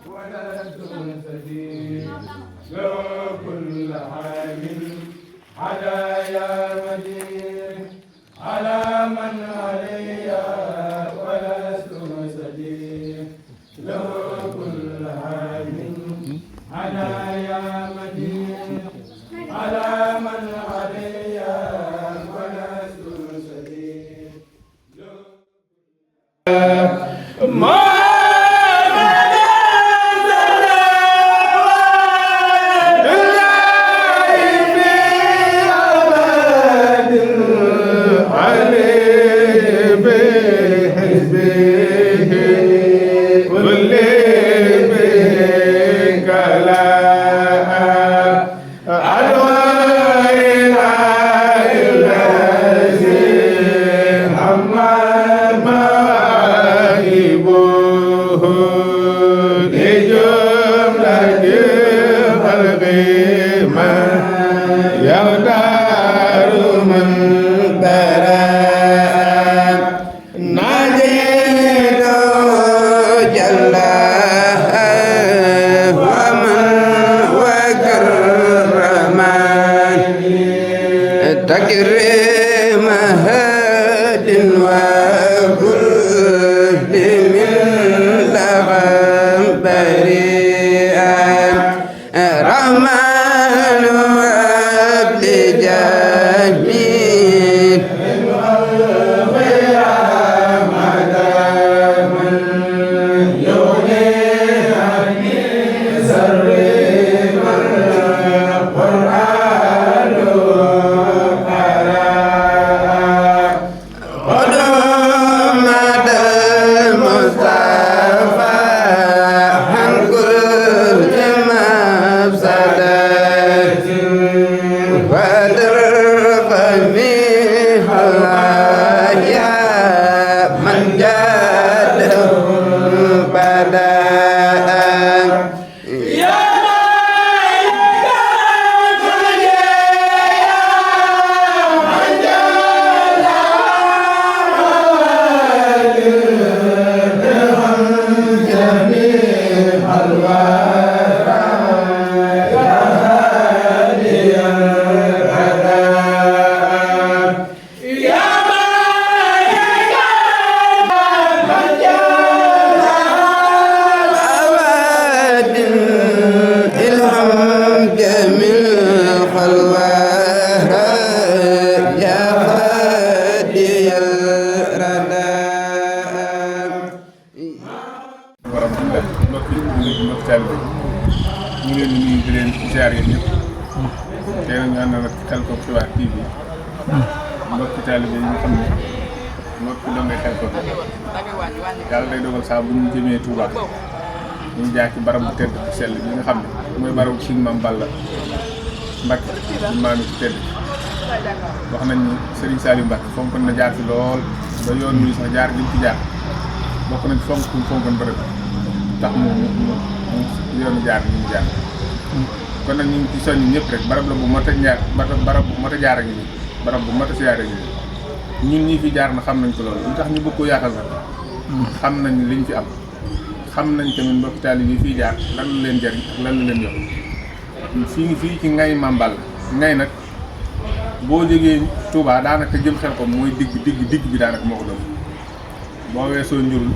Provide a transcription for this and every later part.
ولست سديد لو كل عام هدايا مدين على من علي ولست سديد لو كل عام هدايا مدين على من علي ولست سديد yàlla day dogal saa bu ñu jëmee Touba ñu jaar ci barab bu tedd bu sell bi nga xam ne mooy barabu suñu maam Balla Mbacke suñu maam yi ci tedd wax nañ ni Serigne Saliou Mbacke fonkoon na jaar fi lool ba yoon wi sax jaar gi ci jaar bokk nañ fonkoon bërëb tax mu yoonu jaar ñu jaar kon nag ñu ngi ci soññ ñëpp rek barab la bu mot a jaar barab bu mot a jaar ak ñi barab bu mot a siyaar ak ñun ñii fi jaar na xam nañ ko loolu li tax ñu bëgg ko yaatal nag xam nañ liñ fi am xam nañ tamit mbokk taalibe yi fii jaar lan la leen jariñ ak lan la leen yokk fii ci ngay Mambal ngay nag boo jógee Touba daanaka jëm xel ko mooy digg bi daanaka moo ko doon boo weesoo njurul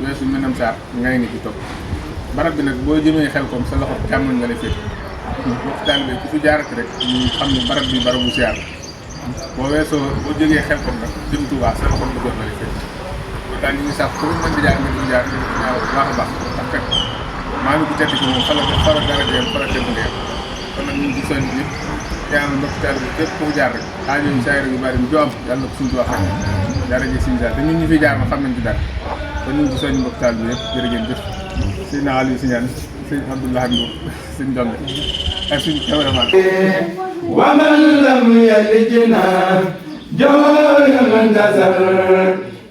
weesu menam saar ngay ni ci topp barab bi nag boo jëmee xel kom sa loxo càmmoñ nga lay féet mbokk taalibe ku fi jaarati rek ñu xam ne barab bi barabu siyaar boo weesoo boo jógee xel kom nag jëm Touba sa loxo bu jot nga lay féet daal ñu ngi sax pour mën di jaar nga di jaar ñaaw bu baax a baax ndax kat maa ngi ko tedd ko moom fala dara jëm fala tedd ngeen kon nag ñu ngi ci soññ ñëpp ñaanal mbokk taalibe bi képp ku fi jaar rek aajo yu saayir yu bari ju am yàlla na ko suñu wax rek dara ji suñu jaar te ñun ñu fi jaar ma xam nañ ci dara kon ñu ngi ci soññ mbokk taalibe bi yëpp jërë ngeen jëf sëñ Aliou Signane sëñ Abdoulaye Ndour sëñ Donde ak suñu cameraman wa man lam yalijna jawal nasar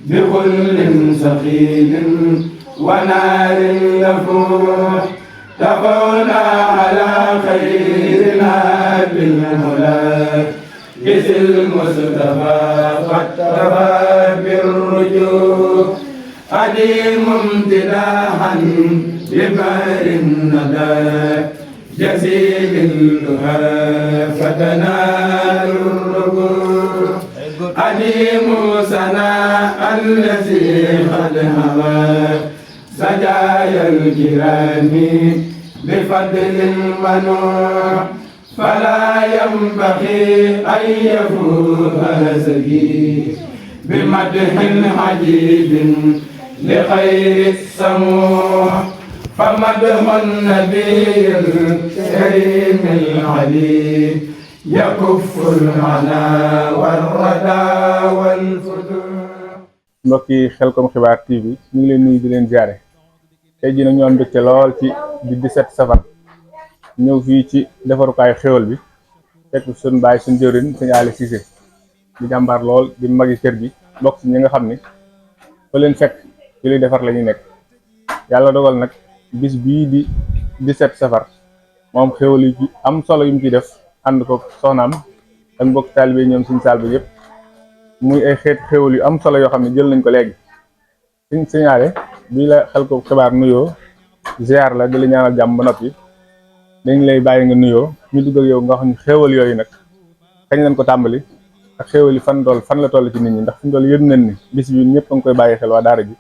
بكل سقيم ونار يفوح تقونا على خيرنا بالهلاك بس المصطفى واكتفى بالرجوع قديم امتداحا ببار الندى جزيل الدهى فتنال الركوع عليم سنا الذي قد هوى سجايا الكرام بفضل ونور فلا ينبغي أن يفوز سبيل بمدح عجيب لخير السموع فمدح النبي الكريم العليم يكف العنا والردى والفتور. mbokki Xelcom Xibaar TV ñu ngi leen nuyu di leen jaare tey jii nag ñu am mbégte lool ci di 17 safar ñëw fii ci defarukaayu xéwal bi fekk suñ baay suñ jëwriñ suñu Aly Cissé di jàmbaar lool di magi kër gi bokk ci ñi nga xam ni fa leen fekk ci luy defar la ñuy nekk yàlla dogal nag bis bii di 17 safar moom xéwal yi ci am solo yu mu ciy def ànd ko soxnaam ak mbokk taalibe ñoom suñ saal bi yëpp muy ay xeet xéwal yu am solo yoo xam ne jël nañ ko léegi suñ signalé bi la Xelcom Xibaar nuyoo ziar la di la ñaanal jàmm ba noppi dañ lay bàyyi nga nuyoo ñu dugg ak yow nga xam ne xéwal yooyu nag kañ lañ ko tàmbali ak xéwal yi fan la toll ci nit ñi ndax fi mu toll yëg nañ ni bis bi ñëpp a ngi koy bàyyi xel waa daara ji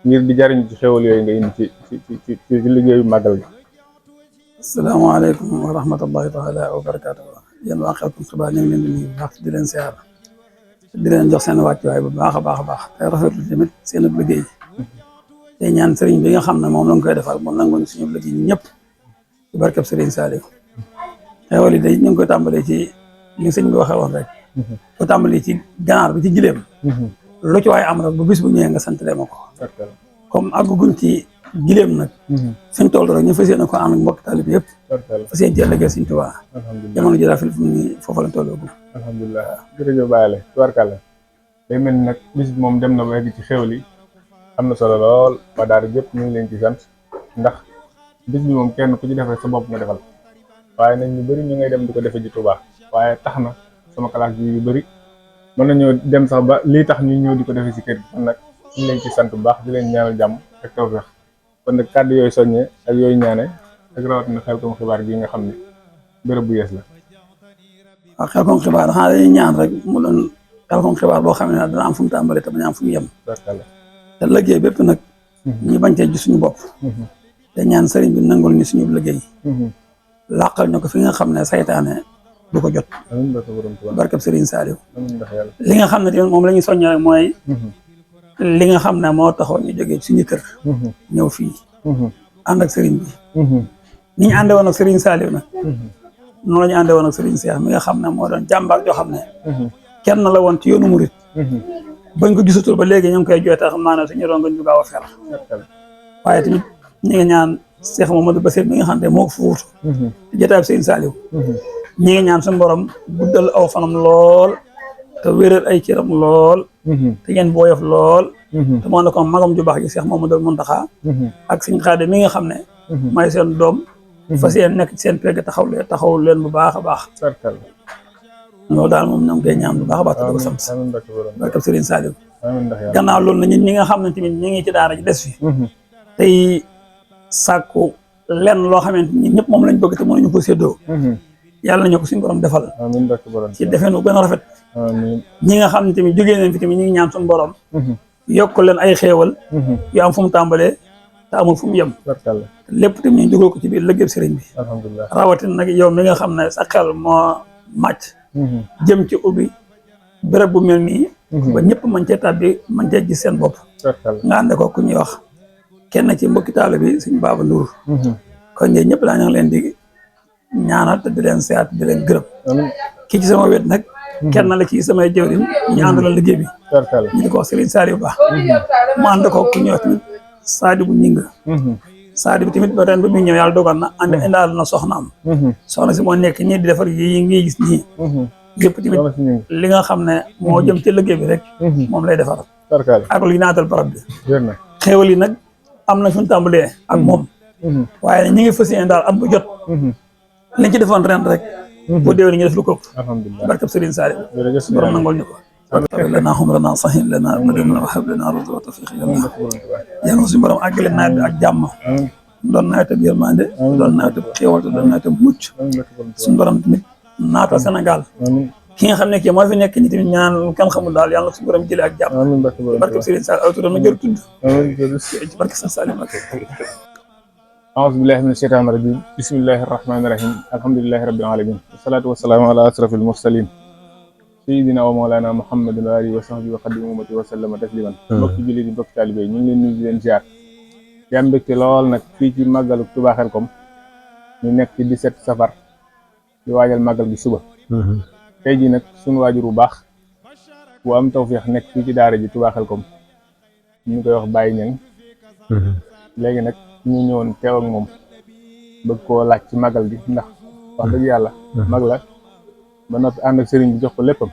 ngir di jariñu ci xéwal yooyu nga indi ci liggéeyu màggal gi. asalaamaaleykum wa rahmatullahi taala wa barakaatu. yéen waa Xelcom Xibaar ñu ngi leen di nuyu bu baax di leen siyaar di leen jox seen wàccuwaay bu baax a baax te rafetlu tamit seen liggéey te ñaan sëriñ bi nga xam ne moom la nga koy defal moom nangu suñu liggéey ñëpp ci barkeb sëriñ Saliou. xéwal yi day ñu ngi koy tàmbalee ci li sëñ bi waxee woon rek ko tàmbalee ci ganaar bi ci gileem lu ci waaye am rek bu bis bu ñëwee nga santalee ma ko comme àgguñ ci gileem nag suñ toll rek ñu fas yéene ko ànd ak mbokk talib yëpp fas yéene jël liggéey Sëriñ Tuubaa jamono ji daal fi mu ni foofu la tolloogu alhamdulilah jërëjëf bàyyile tubarkàlla day mel ni nag bis bi moom dem na ba egg ci xéwal yi am na solo lool waa daara yëpp ñu ngi leen ci sant ndax bis bi moom kenn ku ci defee sa bopp nga defal waaye nag ñu bëri ñu ngay dem di ko defee ji Tuubaa waaye tax na sama classe bi yu bëri mën nañoo dem sax ba lii tax ñu ñëw di ko defee si kër gi kon nag ñu leen ci sant bu baax di leen ñaanal jàmm ak tawfeex kon nag kàddu yooyu soññee ak yooyu ñaane ak rawatina Xelcom Xibaar gi nga xam ne bërëb bu yees la. waaw Xelcom Xibaar xanaa dañuy ñaan rek mu doon Xelcom Xibaar boo xam ne dana am fu mu tàmbalee te bañ am fu mu yem te liggéey bépp nag ñu bañ cee gis suñu bopp te ñaan sëriñ bi nangul ni suñu liggéey làqal ñu ko fi nga xam ne saytaane du ko jot barkab sëriñ Saliou li nga xam ne tamit moom la ñuy soññee rek mooy li nga xam ne moo taxoon ñu jógee suñu kër ñëw fii ànd ak sëriñ bi ni ñu àndee woon ak sëriñ Saliou nag noonu la ñu àndee woon ak sëriñ Cheikh mi nga xam ne moo doon jàmbaar joo xam ne kenn la woon ci yoonu murit bañ ko gisatul ba léegi ñu ngi koy jooyte xam naa ne suñu rongoñ du gaaw a fer waaye tamit ñi ngi ñaan Cheikh Mamadou Bassir mi nga xam ne moo ko fuutu ci jotaay bi sëriñ Saliou ñi ngi ñaan suñu borom guddal aw fanam lool te wéral ay cëram lool te ngeen booyof lool te moo ne ko magam ju baax ji Cheikh Mamadou Mountakha ak Sëriñ Xaadim mi nga xam ne may seen doom fas yéen nekk ci seen pegg taxaw leen bu baax a baax loolu daal moom ñoo ngi koy ñaan bu baax a baax te di ko sant barkab Sëriñ Saliou gannaaw loolu na ñun ñi nga xam ne tamit ñi ngi ci daara ji des fi tey sàkku lenn loo xamante ni ñëpp moom lañ bëgg te mënuñu ko séddoo yàlla nañu ko suñu borom defal ci defeen bu gën a rafet ñi nga xam ne tamit jógee nañ fi tamit ñi ngi ñaan suñu borom yokk leen ay xéewal yu am fu mu tàmbalee te amul fu mu yem lépp tamit ñu dugal ko ci biir liggéey sëriñ bi rawatina nag yow mi nga xam ne sa xel moo màcc jëm ci ubbi béréb bu mel nii ba ñëpp mën cee tàbbi mën cee gis seen bopp nga ànd ko ku ñuy wax kenn ci mbokki taalibe bi suñ Baaba Ndour kon ñe ñëpp laa ñu ngi leen di ñaanal te di leen seet di leen gërëm kii ci sama wet nag kenn la ci samay jëwriñ ñu àndaloon liggéey bi ñu di ko wax Serigne Saliou Ba mu ànd ko ku ñuy wax tamit Sadibou Gningue Sadibou tamit ba ren ba muy ñëw yàlla dogal na ànd indaal na soxnaam soxna si moo nekk ñii di defar yi ngi gis nii yëpp tamit li nga xam ne moo jëm ci liggéey bi rek moom lay defar ak lu naatal barab bi xéewal yi nag am na suñu tàmbalee ak moom waaye ñi ngi fas yéene daal at bu jot liñ ci defoon ren rek boo déwénee ñu def lu ko barkab Serigne Saliou borom nangol ñu ko lana xumrana sahil lana madina wa hab lana ruzq wa tawfiq yàlla suñu borom àggale nawet bi ak jàmm doon nawetu yërmande doon nawetu xéewal te doon nawetu mucc suñu borom tamit naatoo Sénégal ki nga xam ne kii moo fi nekk ni tamit ñaan kenn xamul daal yàlla suñu borom jëlee ak jàmm barke Serigne Sall awturam na jër tudd ci barke sa Salim ak a'uuzu billahi mina shaytaani rajiim bismillahi rahmaani rahiim alhamdulillahi rabbil alamin wasalaatu wasalaamu ala asrafil mursalin sayyidina wa mawlana muhammadin wa alihi wa sahbihi wa xadim ummati wa sallama tasliman mbokki jullit yi mbokki taalibe yi ñu ngi leen nuyu di leen ziar di am mbégte lool nag fii ci màggalu Touba Xelkom ñu nekk ci 17 safar di waajal màggal gi suba tey jii nag suñu waajur bu baax bu am tawfeex nekk fii ci daara ji Touba Xelkom ñu koy wax Baye Niang léegi nag ñu ñëwoon teew ak moom bëgg koo laaj ci màggal gi ndax wax dëgg yàlla mag la ba noppi ànd ak sëriñ bi jox ko léppam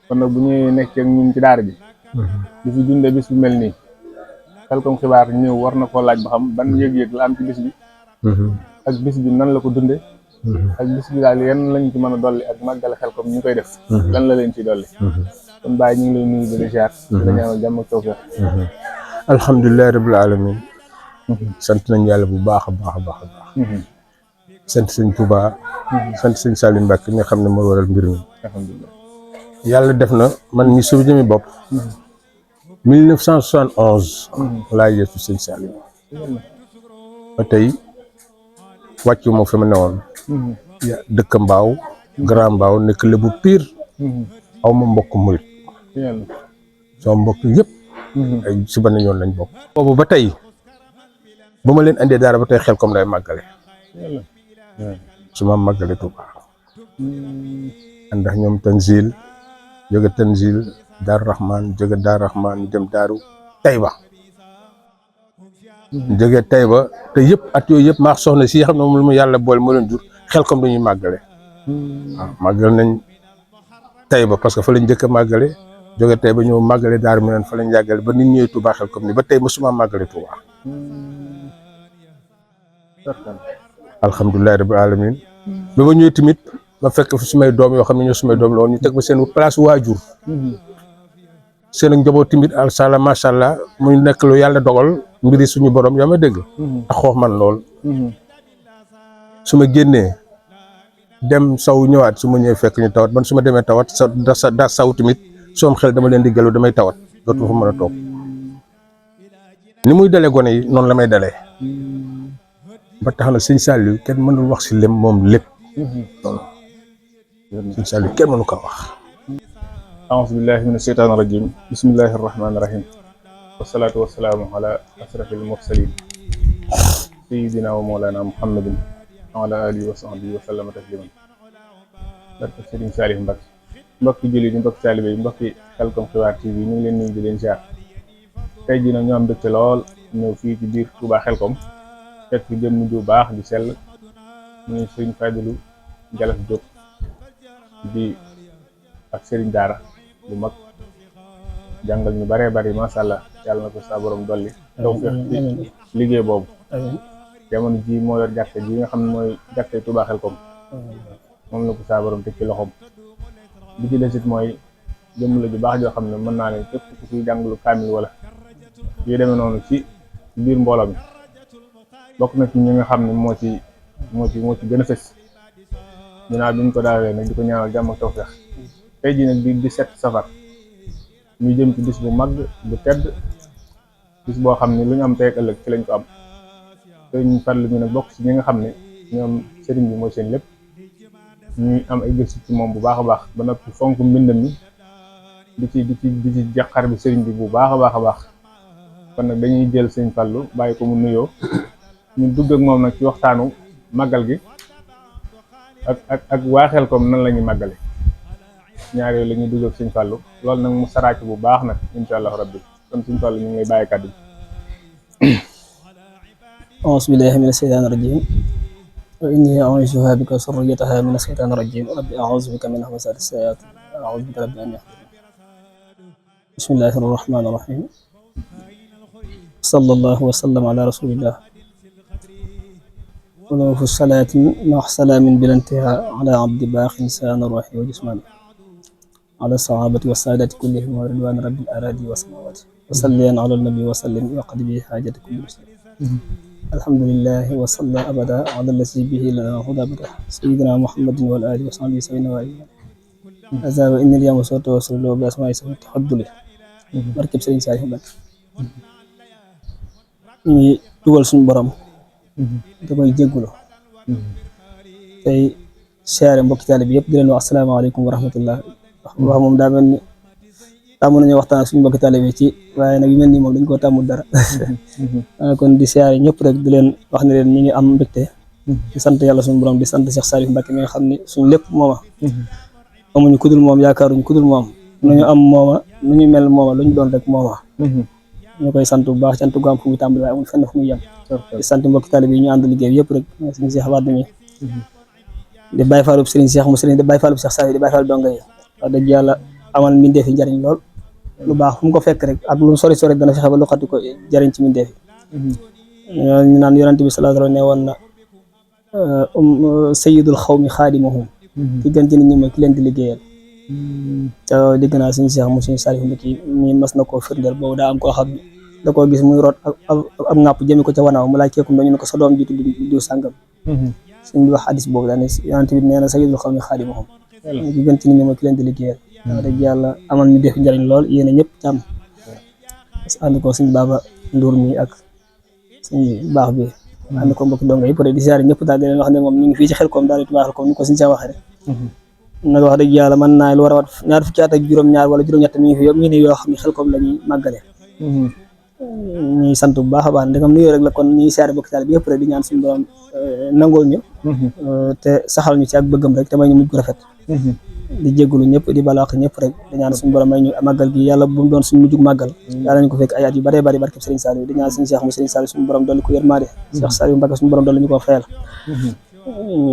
kon nag bu ñuy nekk ak ñun ci daara ji di fi dundee bis bu mel nii Xelkom xibaar ñëw war na koo laaj ba xam ban yëg-yëg la am ci bis bi ak bis bi nan la ko dunde ak bis bi daal yan lañ ci mën a dolli ak màggale Xelkom ñu koy def lan la leen ci dolli kon Baye ñu ngi lay nuyu di la ziar di la ñaanal jàmm ak tawfeex alhamdulilah rabbil alamin sant nañ yàlla bu baax a baax a baax a baax sant sëñ Touba sant sëñ Salim Mbacke mi nga xam ne moo waral mbir mi alhamdulilah yàlla def na man mi suñu jëmi bopp 1971 laa yeesu sëñ Salim ba tey wàccu ma fi ma newoon dëkk Mbaaw Grand Mbaaw nekk Lebu Pire aw ma mbokk murit sama mbokk yëpp ay si ba yoon lañ bokk boobu ba tey ba ma leen andee daara ba tey Xelkom day màggale su ma màggale Touba ndax ñoom Tanzil jóge Tanzil Daaru Rahman jóge Daaru Rahman ñu dem Daaru Tayba jóge Tayba te yëpp at yooyu yëpp maa soxna si xam ne moom lu mu yàlla boole moo leen jur Xelkom dañuy màggale waaw màggal nañ Tayba parce que fa lañ njëkk a màggale jóge Tayba ñëw màggale Daaru Minaan fa lañ yàggale ba nit ñëwee Touba Xelkom ni ba tey mosuma màggale Touba alhamdulilah rabbil alamin ba ma ñëwee tamit ma fekk fi sumay doom yoo xam ne ñoo sumay doom la woon ñu teg ba seen place waajur seen njaboot tamit alsala macha allah muy nekk lu yàlla dogal mbiri suñu borom yaa ma dégg ak xoox man lool su ma génnee dem saw ñëwaat su ma ñëwee fekk ñu tawat man su ma demee tawat da saw tamit soom xel dama leen di gelu damay tawat dootu fa mën a toog ni muy dalee gone yi noonu la may dalee ba tax na sëñ Saliou kenn mënul wax si lem moom lépp sëñ Saliou kenn mënu ko wax a'uuzu billahi mina shaytaani rajiim bismillahi rahmaani rahiim wasalaatu wasalaamu ala asrafil mursalin sayyidina wa mawlana muhammadin wa ala alihi wa sahbihi wa sallama tasliman barke Serigne Saliou Mbacke mbokki jullit yi mbokki taalibe yi mbokki Xelkom xibaar TV ñu ngi leen nuyu di leen ziar tey jii nag ñoo am mbégte lool ñëw fii ci biir Touba Xelkom fekk fi jëmm ju baax di sell muy Serigne Fadilou Galas Diop di ak Serigne Daara bu mag jàngal ñu baree bari macha allah yàlla na ko saa borom dolli tawfeex ci liggéey boobu jamono ji moo yor jàkka ji nga xam ne mooy jàkka Touba Xelkom moom la ko saa borom teg ci loxoom bi ci desit mooy jëmm la ju baax joo xam ne mën naa ne képp ku ciy jàngalu kaamil wala yu demee noonu ci biir mbooloo mi bokk na ci ñi nga xam ne moo ci gën a fës ginnaaw bi ñu ko daawee nag di ko ñaanal jàmm ak tawfeex tey jii nag di 17 safar ñu jëm ci bis bu mag bu tedd bis boo xam ne lu ñu am tey ak ëllëg ci lañ ko am te ñu farlu ñu nag bokk ci ñi nga xam ne ñoom sëriñ bi mooy seen lépp ñuy am ay gëstu ci moom bu baax a baax ba noppi fonk mbindam mi di ci jaqar bi sëriñ bi bu baax a baax kon nag dañuy jël sëñ Fallu bàyyi ko mu nuyoo ñu dugg ak moom nag ci waxtaanu màggal gi ak waa Xelkom nan la ñuy màggale ñaar yooyu la ñuy dugg ak sëñ Fallu loolu nag mu saraaki bu baax nag insha allah rabbi kon sëñ Fallu ñu ngi lay bàyyi kàddu bi auzu billahi mina shaytaani rajiim wa inni u'iizuha bika wa zurriyyataha mina shaytaani rajiim rabbi a'uuzu bika min hamazaati shayaatiin wa a'uuzu bika rabbi an yahduruun bismillahi rahmaani rahiim sallallahu wa sallam ala rasulillah ولوف الصلاة مع سلام بلا انتهاء على عبد باق إنسان روحي وجسماني على الصحابة والسادة كلهم ورضوان رب الأراضي والسماوات وصليا على النبي وسلم وقد به حاجة كل مسلم alhamdulillahi wa salla abada ala allasi bihi lana huda bada sayyidina muhammadin wal alihi wa sahbihi sayna wa azaba innal yawma sawta wa sallu bi asma'i sa tafadduli barkeb Sëriñ Saaliw Mbàkke ñu ngi dugal suñu borom da koy jéggulu tey siyaare mbokki taalibe bi yëpp di leen wax asalaamaaleykum wa rahmatullah wax moom daa mel ni tàmm nañu waxtaan ak suñu mbokki taalibe bi ci waaye nag yu mel nii moom dañ koo tàmmul dara kon di siyaare ñëpp rek di leen wax ne leen ñi ngi am mbégte di sant yàlla suñu borom di sant Cheikh Saaliw Mbàkke mi nga xam ne suñu lépp mooma amuñu kudul moom yaakaaruñu kudul moom nu ñu am mooma nu ñu mel mooma lu ñu doon rek mooma ñu koy sant bu baax cant gu am fu muy tàmbali waaye amul fenn fu muy yem di sant mbokki taalibe yi ñu ànd liggéey yëpp rek suñu Cheikh Wade mi di bàyyi faalub Sëriñ Cheikh mu Sëriñ di bàyyi faalub Cheikh Saaliw di bàyyi faal donga yi wax dëgg yàlla amal mbindeef yi njariñ lool lu baax fu mu ko fekk rek ak lu mu sori sori dana fexe ba lu xati ko jariñ ci mbindeef yi ñu naan yonent bi sallallahu alayhi wa sallam ne woon na sayyidul xawmi xaadimuhum ki gën ci nit ñi mooy ki leen di liggéeyal te dégg naa suñu Cheikh mu Sëriñ Saaliw Mbàkke mi mas na koo firndeel boobu daa am koo xam ne da koo gis muy root ab ŋàpp jëme ko ca wanaaw mu laaj keekum dañu ne ko sa doom ji tudd diw sàngam suñ bi wax hadis boobu daane yonent bi nee na sayyidul xawmi xaadimuhum ki gën ci nit ñi mooy ki leen di liggéeyal wax dëgg yàlla amal ñu def njariñ lool yéen ñëpp jàmm ànd ko suñ baaba Ndour mi ak suñ baax bi ànd ko mbokk donga yëpp rek di siyaare ñëpp daal di leen wax ne moom ñu ngi fii ci Xelkom daal di tubaaxal comme ni ko suñ sa waxee rek nag wax dëgg yàlla mën naa lu war a wat ñaar fukki at ak juróom-ñaar wala juróom-ñett mi ngi fi yëpp ñu ne yoo xam ne Xelkom la ñuy màggale ñuy sant bu baax a baax ndegam nuyoo rek la kon ñuy siyaare mbokk taalibe bi yëpp rek di ñaan suñu borom nangoo ñu te saxal ñu ci ak bëggam rek te may ñu mujj gu rafet di jégalu ñëpp di balaax ñëpp rek di ñaan suñu borom may ñu màggal gi yàlla bu mu doon suñu mujjug màggal yàlla ñu ko fekk ay at yu bëree bëri barkeb Sëriñ Saaliw di ñaan suñu Cheikh mu Sëriñ Saaliw suñu borom dolli ko yërmaande Cheikh Saaliw Mbàkke suñu borom dolli ñu ko fayal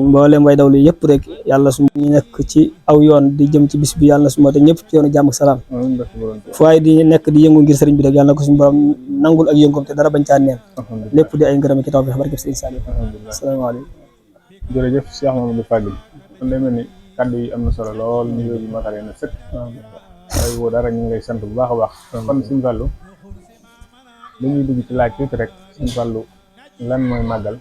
mboolem way dawlu yëpp rek yàlla su ñu nekk ci aw yoon di jëm ci bis bi yàlla na su ma te ñëpp ci yoonu jàmm ak salaam fu waay di nekk di yëngu ngir sëriñ bi rek yàlla na ko suñu borom nangul ak yëngoom te dara bañ caa neen lépp di ay ngërëm ki taw bi barkeb Sëriñ Saaliw asalaamaaleykum jërëjëf Cheikh Mamadou Fadil kon day mel ni kàddu yi am na solo lool ñu yooyu matare na sëkk ay woo dara ñu ngi lay sant bu baax a baax kon suñu Fallu dañuy dugg ci laaj tuuti rek suñu Fallu lan mooy màggal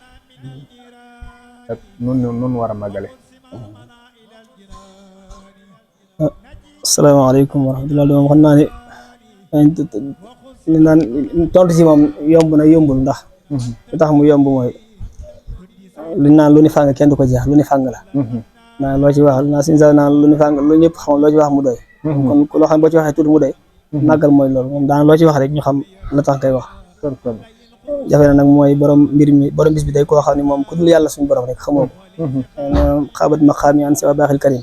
ak nun war a màggale asalaamaaleykum wa rahmatulah moom xam naa ne naan tontu si moom yomb na yombul ndax li tax mu yomb mooy li naan lu ni fàng kenn du ko jeex lu ni fàng la naa loo ci wax naa suñu sa naan lu ni fàng lu ñëpp xam loo ci wax mu doy kon loo xam boo ci waxee tuuti mu doy màggal mooy loolu moom daan loo ci wax rek ñu xam la tax koy wax jafe na nag mooy borom mbir mi borom bis bi day koo xam ne moom ku dul yàlla suñu borom rek xamoo ko xaabat maqaam yi an siwa baaxil karim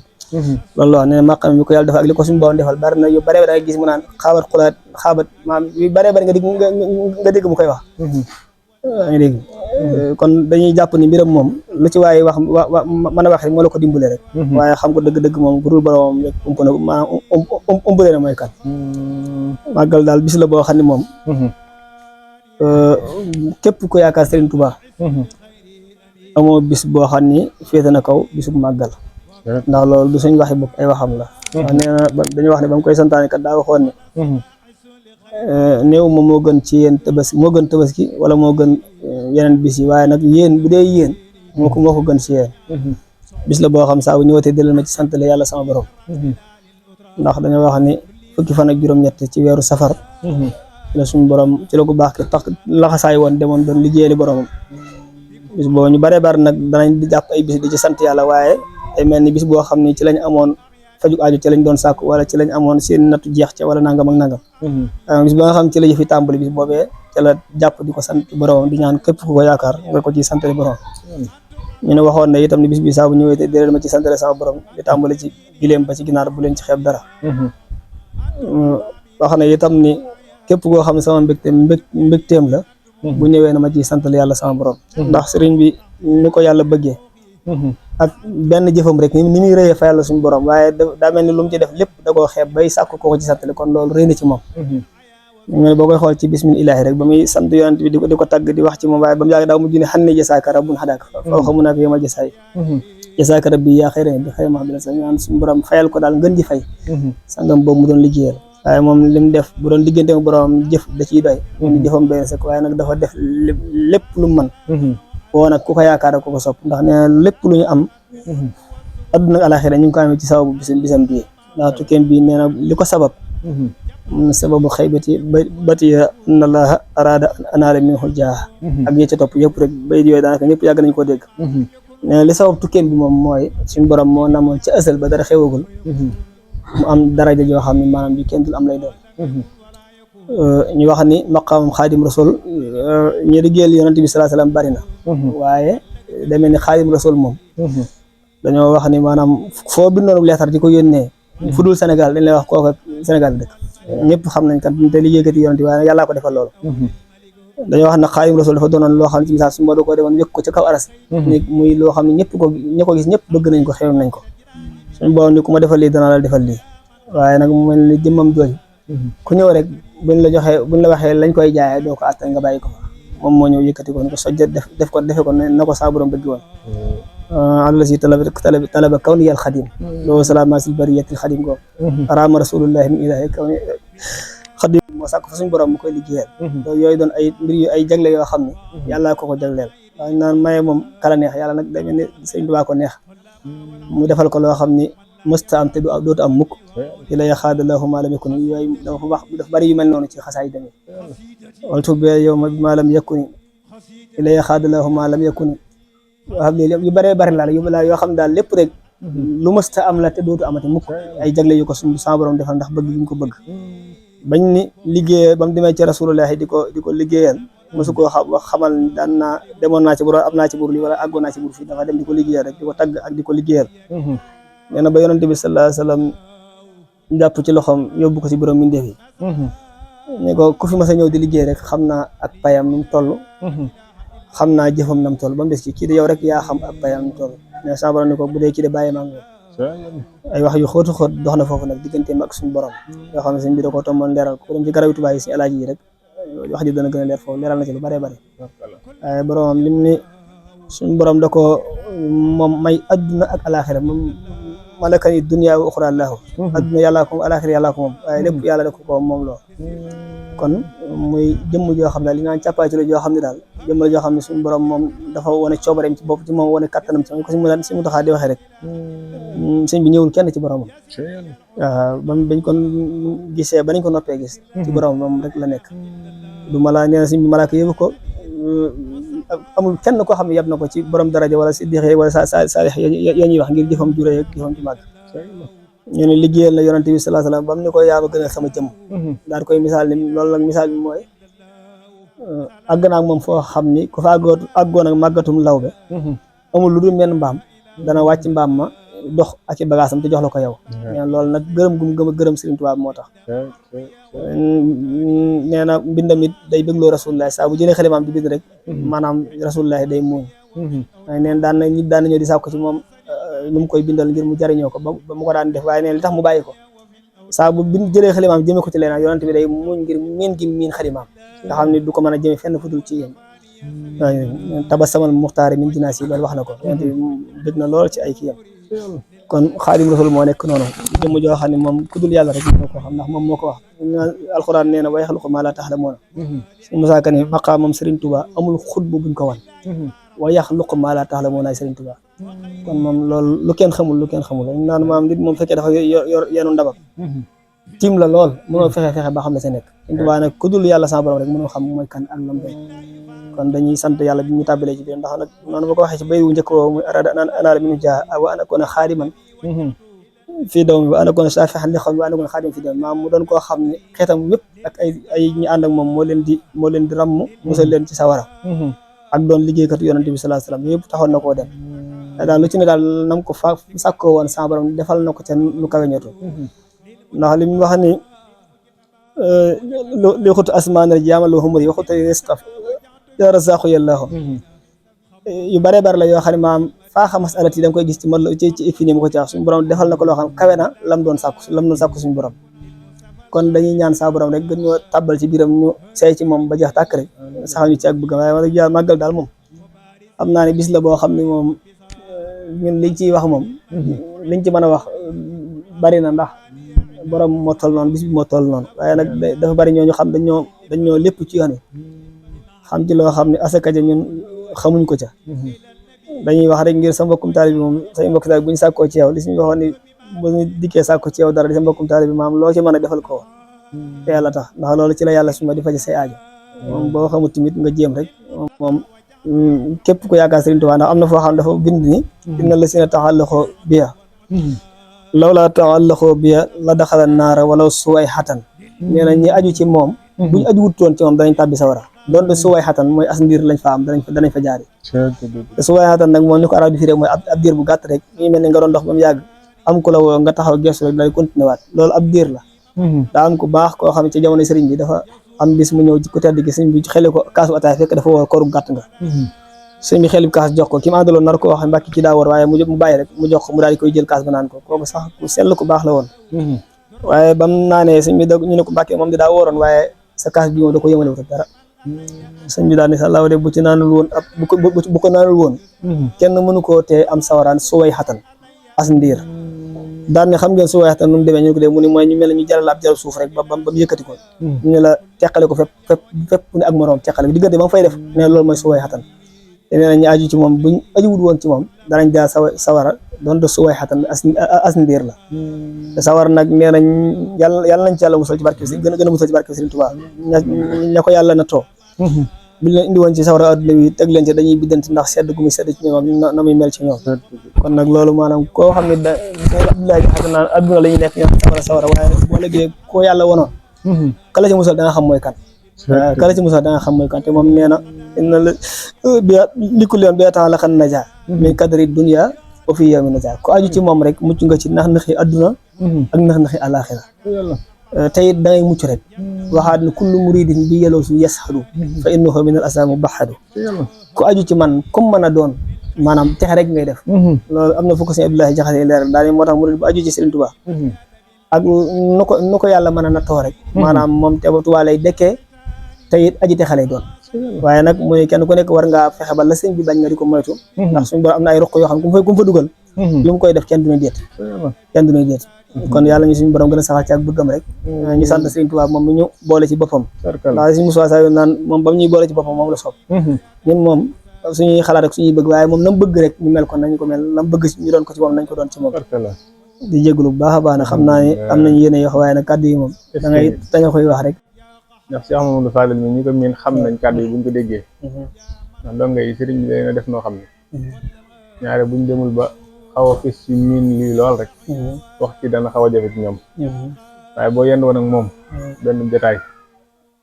loolu wax ne maqaam bi ko yàlla defal ak li ko suñu borom defal bari na yu bare da nga gis mu naan xaabat xulaat xaabat maam yu bare bari nga dégg mu koy wax nga dégg kon dañuy jàpp ni mbiram moom lu ci waaye wax mën a wax rek moo la ko dimbale rek waaye xam ko dëgg-dëgg moom bu dul boromam rek ump na maanaam umpale na mooy kan màggal daal bis la boo xam ne moom képp ko yaakaar Serigne Touba amoo bis boo xam ni féete na kaw bisub màggal ndax loolu du suñ waxi bopp ay waxam la wax nee na dañuy wax ne ba mu koy santaane kat daa waxoon ne néew ma moo gën ci yéen tabaski moo gën tabaski wala moo gën yeneen bis yi waaye nag yéen bu dee yéen moo ko gën ci yéen bis la boo xam saa bu ñëwatee delloo ma ci santale yàlla sama borom ndax dañoo wax ni fukki fan ak juróom-ñett ci weeru safar la suñu borom ci la ko baax ki tax laxasaay woon demoon doon liggéeyali boromam bis boo ñu bare bari nag danañ di jàpp ay bis di ci sant yàlla waaye ay mel ni bis boo xam ni ci lañ amoon faju aju ci lañ doon sàkku wala ci lañ amoon seen nattu jeex ca wala nangam ak nangam bis ba nga xam ci la yëfi tàmbali bis boobee ca la jàpp di ko sant boromam di ñaan képp ku ko yaakaar nga ko ci santale borom ñu ne waxoon na itam ni bis bi saa bu ñëwee te déedéet ma ci santale sama borom di tàmbali ci gileem ba ci ginaar bu leen ci xeeb dara wax na itam ni képp koo xam ne sama mbégteem la bu ñëwee na ma ci santal yàlla sama borom ndax sëriñ bi ni ko yàlla bëggee ak benn jëfam rek ni muy rëyee fa yàlla suñu borom waaye daa mel ni lu mu ci def lépp da koo xeeb bay sàkk ko ci santale kon loolu rëy na ci moom ñu ne boo koy xool ci bismillahi rek ba muy sant yonent bi di ko tagg di wax ci moom waaye ba mu yàgg daaw mu junne xan ne jasaaka rabbun xadaaka foo xamu naa ko yémal jasaay jasaaka rabbi yaa xëy bi xëy ma bi la sa ñaan suñu borom fayal ko daal ngën ji fay sangam boobu mu doon liggéeyal waaye moom li mu def bu doon diggante ak borom jëf da ciy doy ni jëfam doy na sëkk waaye nag dafa def lépp lu mu mën woo nag ku ko yaakaar ko sopp ndax nee na lépp lu ñu am adduna ak alaxira ñu ngi ko amee ci sababu bisam bii ndax tukkeem bii nee na li ko sabab sababu xaybati batiya inna allaha arada an anaala minhu jaaha ak yee ca topp yëpp rek bay yooyu daanaka ñëpp yàgg nañu koo dégg nee na li sabab tukkeem bi moom mooy suñu borom moo namoon ci asal ba dara xewagul mu am daraja joo xam ne maanaam bi kenn dul am lay doon ñu wax ni maqaamam xaadim rasul ñu liggéeyal yonent bi salaa salaam bari na waaye demee ni xaadim rasul moom dañoo wax ni maanaam foo bindoon leetar di ko yónnee fu dul Sénégal dañ lay wax kooku Sénégal dëkk ñëpp xam nañ kan te liggéeykati yonent bi waaye yàllaa ko defal loolu dañoo wax ne xaadim rasul dafa doonoon loo xam ne ci misaal su ma da ko demoon wékk ko ca kaw aras ni muy loo xam ne ñëpp ko ñi ko gis ñëpp bëgg nañ ko xewam nañ ko suñu borom ni ku ma defal lii danaa la defal lii waaye nag mu mel ni jëmmam jooju ku ñëw rek buñ la waxee lañ koy jaayee doo ko àttan nga bàyyi ko fa moom moo ñëw yëkkati ko ni ko sojjat defe ko na ko saa borom bëgg woon àlla si talaba kawniyal xadim loolu salama sil bariyatil xadim googu araama rasulullahi min ilahi kawni xadim moo sàkk fa suñu borom mu koy liggéeyal yooyu doon ay mbir yu ay jagle yoo xam ne yàlla ko jagleel waaye naan maye moom kala neex yàlla nag day mel ni sëñ Tuubaa ko neex mu defal ko loo xam ni mësta am te dootu am mukk i la yaxaadallahu maa lam yakun yooyu dafa wax dafa bari yu mel noonu ci xasaay tamit waltu be yow ma bi maa lam yakuni i la yaxaadallahu maa lam yakuni xam ne yu bëree bëri la yoo xam daal lépp rek lu mësta am la te dootu amati mukk ay jagle yu ko suñu sa borom defal ndax bëgg gi ñu ko bëgg bañ ni liggéey ba mu demee ci rasulullahi di ko liggéeyal mosu koo xamal daan naa demoon naa ci bur am naa ci bur lii wala àggoon naa ci bur fii dafa dem di ko liggéeyal rek di ko tagg ak di ko liggéeyal nee na ba yonente bi sallallahu alayhi wa sallam jàpp ci loxoom yóbbu ko ci borom mindeef yi ne ko ku fi mas a ñëw di liggéey rek xam naa ak payam nu mu toll xam naa jëfam nam toll ba mu des ci kii de yow rek yaa xam ak payam nu mu toll mais sa borom ne ko bu dee kii de bàyyi maa ngi ay wax yu xóotu xóot dox na foofu nag digganteem ak suñu borom yoo xam ne sëñ bi da ko tomboon leeral ko dem ci garabu Tuubaa yi si alaaji yi rek wax ji dana gën a leer foofu leeral na ci lu bëree bëri waaye boromam lim ni suñu borom da ko moom may adduna ak alaxira moom malakani dunya wa uxra lahu adduna yàllaa ko alaxira yàllaa ko moom waaye lépp yàlla da ko moom loo kon muy jëmm joo xam ne li naan càppaati la joo xam ne daal jëmm la joo xam ne suñu borom moom dafa wane coobareem ci bopp ci moom wane kattanam ci moom ko si mu taxaa di waxee rek sëñ bi ñëwul kenn ci boromam waaw bañ kon gisee ba nañ ko noppee gis ci borom moom rek la nekk du mala nee na sëñ bi malaaka yëbu ko amul kenn koo xam ne yab na ko ci borom daraja wala si dixee wala saalix ya ñuy wax ngir jëfam juree ak jëfam ci màgg ñu ne liggéeyal na yonante bi sallallahu alayhi wasallam bam ni ko yaa ma gën a sama jëmm daal koy misaal ni loolu nag misaal bi mooy àgg naa ak moom foo xam ni ku fa àggoon ak màggatum lawbe amul lu dul menn mbaam dana wàcc mbaam ma dox ak i bagaasam te jox la ko yow nee loolu nag gërëm gum gërëm Sëriñ Tuubaa moo tax nee na mbindam it day bëggloo rasulullah saa bu jëlee xalimaam di bind rek maanaam rasulullah day muuñ waaye neen daan na nit daan na ñëw di sàkku ci moom lu mu koy bindal ngir mu jariñoo ko ba mu ko daan def waaye neen li tax mu bàyyi ko saa bu bind jëlee xalimaam jëme ko ci leneen yonent bi day muuñ ngir miin gi miin xalimaam nga xam ne du ko mën a jëme fenn fu dul ci yéen waaw tabasamal muxtaari min dinaas yi loolu wax na ko yonent bi bëgg na lool ci ay kiyam kon xaadim rasul moo nekk noonu jëmm joo xam ne moom ku dul yàlla rek moo ko xam ndax moom moo ko wax alxuraan nee na wa yaxluqu maa laa ta'lamuun si Musaa Ka ne maqaamam Serigne Touba amul xutbu buñ ko wan wa yaxluqu maa laa ta'lamuun ay Serigne Touba kon moom loolu lu kenn xamul naan maam nit moom fekkee dafa yor yenu ndabam tiim la lool mënoo fexe ba xam la sa nekk Serigne Touba nag ku dul yàlla sama borom rek mënoo xam mooy kan ak lam doon kon dañuy sant yàlla bi ñu tàbbalee ci biir ndax nag noonu ma ko waxee ci bay wu njëkk woowu muy arada anaara minu jaa wa ana koona xaadiman fii daw mi wa ana koona saafihan li xaw mi wa ana koona xaadiman fii daw maam mu doon koo xam ne xeetam wépp ak ay ñi ànd ak moom moo leen di ramm musal leen ci sawara ak doon liggéeykatu yonante bi sallallahu alayhi wasallam yëpp taxoon na koo dem daal lu ci ne daal nam ko fa sàkkoo woon sa borom defal na ko ca lu kawe ñotu ndax li mu wax ni li xutu asmaan rek jaamal humri wa xutu risqa razaqu yàllaahu yu bare bare la yoo xam ne maam faaxa masalati da nga koy gis ci man ci fini mu ko ci wax suñu borom defal na ko loo xam kawe na lam doon sàkku suñu borom kon dañuy ñaan saa borom rek gën ñoo tàbbal ci biiram ñu say ci moom ba jeex tàkk rek sax ñu ci ak bëgg waaye wala ja màggal daal moom xam naa ne bis la boo xam ne moom ñun liñ ciy wax moom liñ ci mën a wax bari na ndax borom moo toll noonu bis bi moo toll noonu waaye nag dafa bari ñooñu xam dañoo lépp ci yoon wi xam ci loo xam ne asaka ja ñun xamuñ ko ca dañuy wax rek ngir sa mbokkum taalibe bi moom say mbokk taalibe bu ñu sàkkoo ci yow li suñu waxoon ni bu ñu dikkee sàkko ci yow dara di sa mbokkum taalibe bi maam loo ci mën a defal ko te yàlla tax ndax loolu ci la yàlla suma di faje say aajo moom boo xamul tamit nga jéem rek moom képp ku yaakaar Sëriñ Tuubaa ndax am na foo xam dafa bind ni inna la sina taxallaqoo biya law la taxallaqoo biya la daxala naara wala suway xatan nee na ñi aju ci moom buñu aju wutoon ci moom danañ tàbbi sawara doonte suway xatan mooy as ndiir lañ fa am danañ fa jaari te suway xatan nag moom ni ko arab di firee mooy ab diir bu gàtt rek ñu mel ni nga doon dox ba mu yàgg am ku la woo nga taxaw gestu rek day continué waat loolu ab diir la daa am ku baax koo xam ne ci jamono sëriñ bi dafa am bis mu ñëw ci ku tedd gi sëñ bi xele ko kaasu ataay fekk dafa woor kooru gàtt nga sëñ bi xel bi kaas jox ko ki mu àndaloon nar ko wax mbàkki ci daa woor waaye mu bàyyi rek mu jox ko mu daal di koy jël kaas ba naan ko kooku sax ku sell ku baax la woon waaye bam naanee sëñ bi ñu ne ko mbàkkee moom di daa wooroon waaye sa kaas bi moom da ko yëmalewut ak dara sëñ bi daal ne sàllaaw de bu ci naanul woon ab bu ko naanul woon kenn mënu koo tee am sawaraan suway xatan as ndiir daan ne xam ngeen suway xatan nu mu demee ñu ko dee mu ni mooy ñu mel ne ñu jaral ab jaral suuf rek ba mu yëkkati ko ñu ne la teqale ko fépp ne ak moroom teqale ko diggante ba nga fay def ne loolu mooy suway xatan te nee na ñu aju ci moom buñ ajuwut woon ci moom danañ jaar sawara doonte suway xatan as ndiir la te sawara nag nee nañ yàlla nañ ci yàlla musal ci barke si gën a musal ci barke Sëriñ Tuubaa ña ko yàlla na too buñ leen indi woon ci sawara adduna bi teg leen ci dañuy biddanti ndax sedd gu muy sedd ci ñoom na muy mel ci ñoom kon nag loolu maanaam koo xam ne da Abdoulaye xam naa adduna la ñuy nekk ñoom sawara waaye boo léegi koo yàlla wonoon kala ci musal da nga xam mooy kan kala ci musal da nga xam mooy kan te moom nee na inna la likku leen bee temps la xan naja min kadri dunya wa fi yawmi naja ko aju ci moom rek mucc nga ci nax-naxi adduna ak nax-naxi àlaxira tey it da ngay mucc rek waxaat ne kullu muridin bi yeloo su yasxadu fa innahu min al asaamu baxadu ku aju ci man comme mën a doon maanaam texe rek ngay def loolu am na fu ko sëñ Abdoulaye Jaxate leeral daal moo tax murid bu aju ci Sëriñ Tuubaa ak nu ko yàlla mën a nattoo rek maanaam moom te Tuubaa lay dekkee te it aji texe lay doon waaye nag mooy kenn ku nekk war ngaa fexe ba la sëñ bi bañ nga di ko moytu ndax suñu borom am na ay roq yoo xam ku mu fa dugal lu mu koy def kenn du ne déet kon yàlla ñu suñu borom gën a saxal ci ak bëggam rek ñu sant Sëriñ Tuubaa moom mi ñu boole ci boppam ndax suñu Musaa Saa naan moom ba mu ñuy boole ci boppam moom la soob ñun moom suñuy xalaat ak suñuy bëgg waaye moom nam bëgg rek ñu mel ko nañ ko mel nam bëgg ñu doon ko ci moom nañ ko doon ci moom di jégalu bu baax a baax na xam naa ne am nañu yéene yoo xam waaye nag kàddu yi moom da nga koy wax rek ndax Cheikh Mamadou Fadel mi ñi ko miin xam nañ kàddu yi buñ ko déggee ndax donga yi sëriñ bi leen a def noo xam ne ñaare buñ demul ba xaw a fis ci miin lii lool rek wax ci dana xaw a jafe ci ñoom waaye boo yend woon ak moom benn jotaay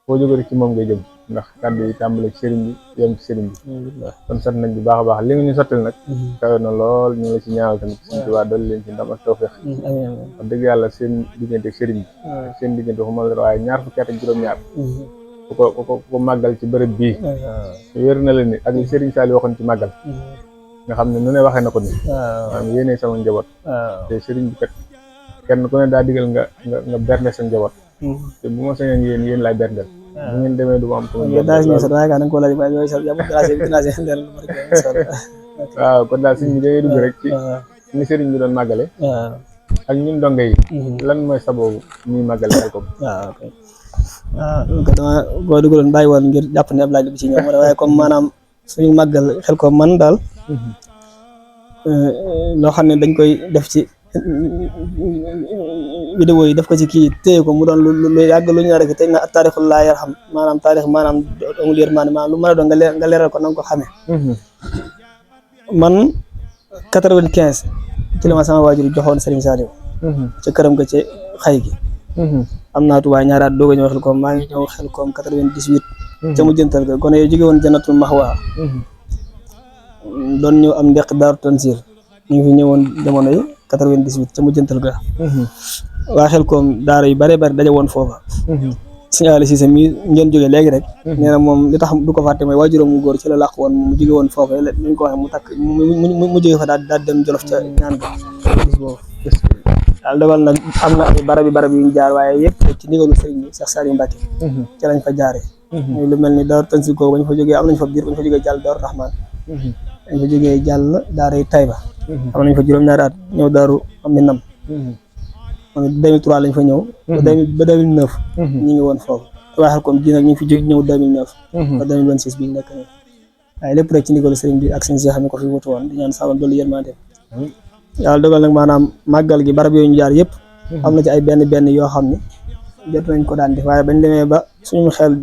boo jógee ci moom ngay jëm ndax kàddu yi tàmbale ci sëriñ bi yem ci sëriñ bi kon sant nañ bu baax a baax li nga ñu sottal nag kawe na lool ñu la ci ñaanal tamit Sëriñ Tuubaa dolli leen ci ndam ak tawfeex wax dëgg yàlla seen diggante ak sëriñ bi seen diggante waxuma la waaye ñaar fukki at ak juróom-ñaar ku ko màggal ci bërëb bii wér na la ni ak li sëriñ Saliou waxoon ci màggal nga xam ne nu ne waxee na ko ni maanaam yéene sama njaboot te sëriñ bi kat kenn ku ne daa digal nga bernde sa njaboot te bu ma sañoon yéen laay berndel bu ngeen demee du ma am waaw kon daal sëñ bi dangay dugg rek ci ni sëriñ bi doon màggale ak ñun donga yi lan mooy sababu ñuy màggale Xelcom dama boo dugaloon bàyyi woon ngir jàpp ne ab laaj bi ci ñoom waaye comme maanaam suñu màggal Xelcom man daal loo xam ne dañ koy def ci vidéo yi def ko ci kii téye ko mu doon lu yàgg lu ñu rek te na taarixul laa yarham maanaam taarix maanaam amul yërmande maanaam lu mën a doon nga leeral ko na nga ko xamee man 95 ci la ma sama waajur joxoon Serigne Saliou ci këram ga ci xay gi am naa Tuubaa ñaari at doog a ñëw Xelcom maa ngi ñëw Xelcom 98 ca mu jëntal ga gone yow jóge woon Jannatul Mahwa doon ñëw am ndeq Daaru Tanzil ñu ngi fi ñëwoon jamono yi 98 ca mu jëntal ga waa Xelcom daara yu bare bari daje woon foofa Sëñ Ali Cissé mi ngeen jógee léegi rek nee na moom li tax du ko fàtte mooy waajuram mu góor ci la làq woon mu jóge woon foofa ñu ko waxee mu takk mu jóge fa daal dem Jolof ca ñaan ga bis boobu daal dogal nag am na ay barab yu ñu jaar waaye yëpp ci ndigalu sëriñ bi Cheikh Saliou Mbacké ca lañ fa jaaree muy lu mel ni Daaru Tanzil ko bañ fa jógee am nañ fa biir bañ fa jógee jàll Daaru Rahman dañ fa jógee jàll daaray Tayba am nañ fa juróom-ñaari at ñëw Daaru Minam 2003 lañ fa ñëw. ba 2009. ñu ngi woon foofu. Touba Xelkom ji nag ñu ngi fi jóg ñëw 2009. ba 2026 bi ñu nekk nii. waaye lépp rek ci ndigalu sëriñ bi ak sëriñ si xam ne ko fi wutu woon di ñaan sama dolli yërmande. yàlla dogal nag maanaam màggal gi barab yooyu ñu jaar yëpp. am na ci ay benn yoo xam ne jot nañ ko daan def waaye bañ demee ba suñu xel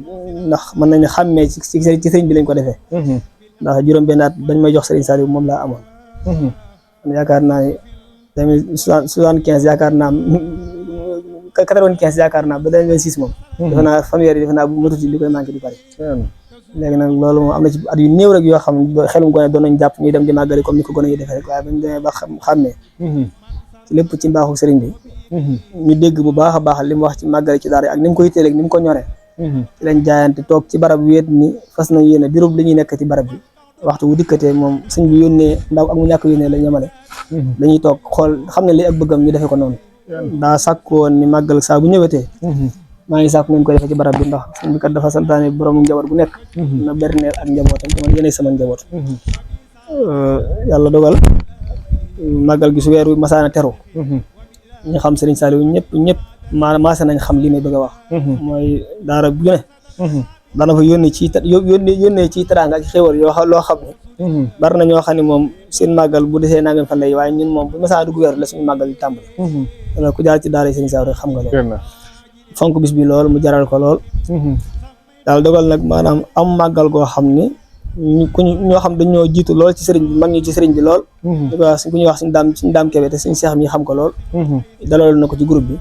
ndax mën nañu xàmmee ci sëriñ bi lañ ko defee. ndax juróom-benn at bañ may jox sëriñ Saliou moom laa amoon. yaakaar naa ne 75 yaakaar naa 95 yaakaar naa ba 2026 moom. defe naa fanweer yi defe naa bu matut li koy manqué du bari. léegi nag loolu moom am na ci at yu néew rek yoo xam ne xelum gone doon nañ jàpp ñuy dem di màggali comme ni ko gone yi defee rek waaye bañ demee ba xàmmee. ci lépp ci mbaaxu sëriñ bi. ñu dégg bu baax a baax li mu wax ci màggali ci daara ak ni mu ko yitteeleeg ni mu ko ñoree. ci lañ jaayante toog ci barab wéet ni fas nañ yéene birub li ñuy nekk ci barab bi waxtu wu dikkatee moom sëñ bi yónnee ndaw ak mu ñàkk yónnee la ñamale. dañuy toog xool xam ne li ak bëggam ñu defee ko noonu. daa sàkk woon ni màggal saa bu ñëwetee. maa ngi sàkk ngeen ko defee ci barab bi ndax sëñ bi kat dafa santaane borom njaboot bu nekk. na berneel ak njabootam te man yéenay sama njaboot. yàlla dogal màggal gi su weer wi masaana teru. ñu xam Serigne Saliou ñëpp maase nañ xam li may bëgg a wax. mooy daara bu ne. dana fa yónnee ci teraanga ak xéwal loo xam ne. bari na ñoo xam ne moom seen màggal bu desee nangam fan lay waaye ñun moom bu masaana dugg weer la suñu màggal di tàmbali. alors ku jaar ci daara Serigne Saliou rek xam nga loolu. fonk bis bi lool mu jaral ko lool. daal dogal nag maanaam am màggal goo xam ni ñoo xam dañoo jiitu lool ci sëriñ bi mag ñi ci sëriñ bi lool. ku ñuy wax suñu daam kebe te suñu seex mi xam ko lool. dalal na ko ci groupe bi.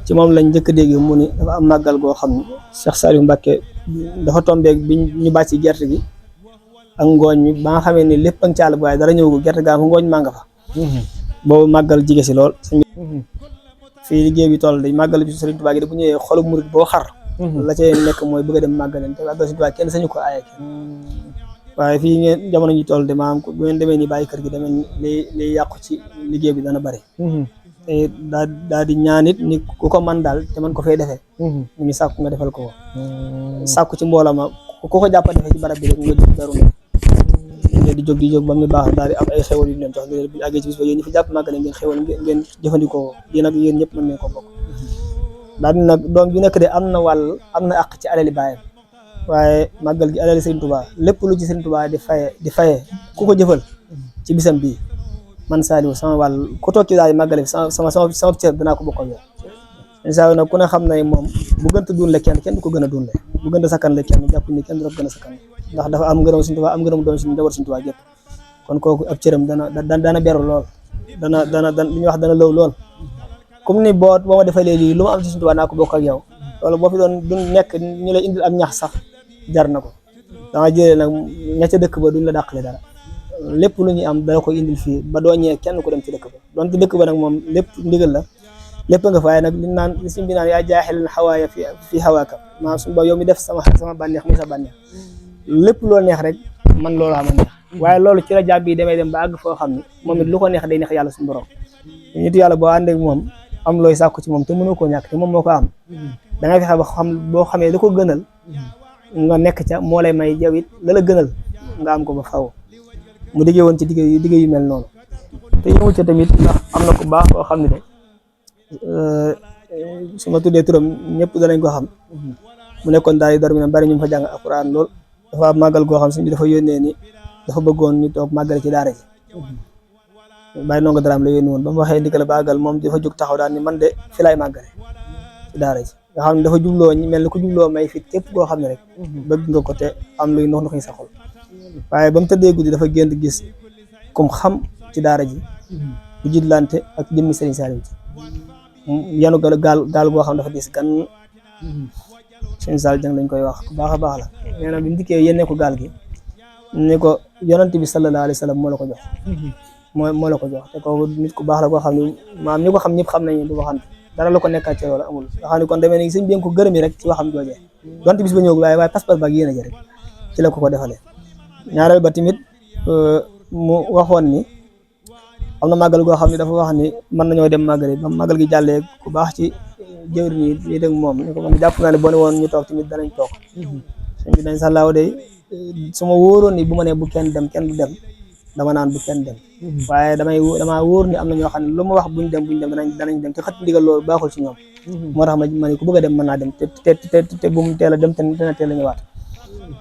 ci moom lañ njëkk a dégg mu ni dafa am màggal goo xam ni Cheikh Saliou Mbacké dafa tombeeg bi ñu bàcc gerte gi ak ngooñ mi ba nga xamee ni lépp ak caal bu waaye dara ñëw gerte gaa fa ngooñ maa nga fa. boobu màggal jige si lool. fii liggéey bi toll day màggal bi Sëriñ Tuubaa gi bu ñëwee xolu murit boo xar. la cay nekk mooy bëgg a dem màggaleen te màggal Sëriñ Tuubaa kenn sañu ko aaye kenn. waaye fii ngeen jamono ji toll de maanaam bu ngeen demee ni bàyyi kër gi demee li yàqu ci liggéey bi dana bari. te daal di ñaanit ni ku ko man daal te man ko fay defee. mu ngi sàkku nga defal ko. sàkku ci mbooloo ma ku ko jàppa defee ci barab bi rek nga jóg daru ne di jóg ba mu baax daal di am ay xewal yu leen jox bu ñu àggee ci bis ba yéen ñi fi jàpp màggale ngeen xewal ngeen jëfandikoo yéen ak yéen ñëpp mën ngeen ko bokk. daal di nag doom ju nekk de am na àq ci alali baayam waaye màggal gi alali Serigne Touba lépp lu ci Serigne Touba di faye ku ko jëfal ci bisam bii man Saliou sama wàll ku toog ci daal di màggale sama cër danaa ko bokk ak yow. Saliou nag ku ne xam ne moom bu gënta duunle kenn du ko gën a duunle bu gënta sakkan le kenn jàpp ni kenn du ko gën a sakkan ndax dafa am ngërëm Serigne Touba am ngërëm doon suñu njaboot Serigne Touba yëpp kon kooku ab cëram dana beru lool dana li ñuy wax dana lëw lool comme ni boo ma defalee lii lu ma am ci Serigne Touba naa ko bokk ak yow loolu boo fi doon du nekk ñu lay indil am ñax sax jar na ko danga jëlee nag ña ca dëkk ba duñ la dàqale dara lépp lu ñuy am dala koy indil fii ba doo ñëwee kenn ku dem ci dëkk ba donte dëkk ba nag moom lépp ndigal la lépp nga fa waaye nag li suñ bi naan yaa jaaxil xawaaya fi xawaaka maa suñu ba yow mi def sama bànneex muy sa bànneex lépp loo neex rek man loolu xam a neex waaye loolu ci la jàpp bi demee dem ba àgg foo xam ne moom it lu ko neex day neex yàlla suñu borom nit yàlla boo àndee moom am looy sàkku ci moom te mënoo koo ñàkk te moom moo ko am da ngay fexe ba xam boo xamee lu ko gënal nga nekk ca moo lay may yow it la la gënal nga am ko ba faw mu diggee woon ci digg yu mel noonu te yëngu ca tamit ndax am na ko baax koo xam ne de su ma tuddee turam ñëpp danañ ko xam mu nekkoon daal di dor mi ne bari ñu fa jàng alxuraan lool dafa màggal goo xam suñ bi dafa yónnee ni dafa bëggoon ñu toog màggale ci daara ji bàyyi nonga daraam la yónni woon ba mu waxee ndigal ba àggal moom dafa jóg taxaw daal ni man de fi laay màggale ci daara ji nga xam ne dafa jubloo mel ni ku jubloo may fit képp koo xam ne rek bëgg nga ko te am luy ndox ndox yi sa xol waaye ba mu tëddee guddi dafa génn gis comme xam ci daara ji bu jiitlante ak jëmmi Serigne Saliou ci yanu gaal goo xam dafa dis gan Serigne Saliou jang lañ koy wax ku baax a baax la nee na bi mu dikkee yénnee ko gaal gi ni ko yonent bi sallallahu alayhi wa sallam moo la ko jox moo la ko jox te kooku nit ku baax la koo xam ne maam ñi ko xam ñëpp xam nañu du waxante dara la ko nekkaat ci loolu amul nga xam ne kon demee ni sëñ bi ko gërëmi rek ci waxam joojee donte bis ba ñëw waaye pas-pas baag yéen a ji rek ci la ko defalee ñaareel ba tamit mu waxoon ni am na màggal goo xam ne dafa wax ni mën nañoo dem màggal ba màggal gi jàllee ku baax ci jëwri nii dégg moom ni ko man jàpp naa ne boo ne woon ñu toog tamit danañ toog sëñ bi dañ sàllaaw day su ma wóoroon ni bu ma nee bu kenn dem kenn du dem dama naan bu kenn dem waaye damaa wóor ni am na ñoo xam ne lu ma wax buñ dem danañ dem te xët ndigal loolu baaxul ci ñoom moo tax ma ni ku bëgg a dem mën naa dem te bu mu teel a dem te dina teel a ñëwaat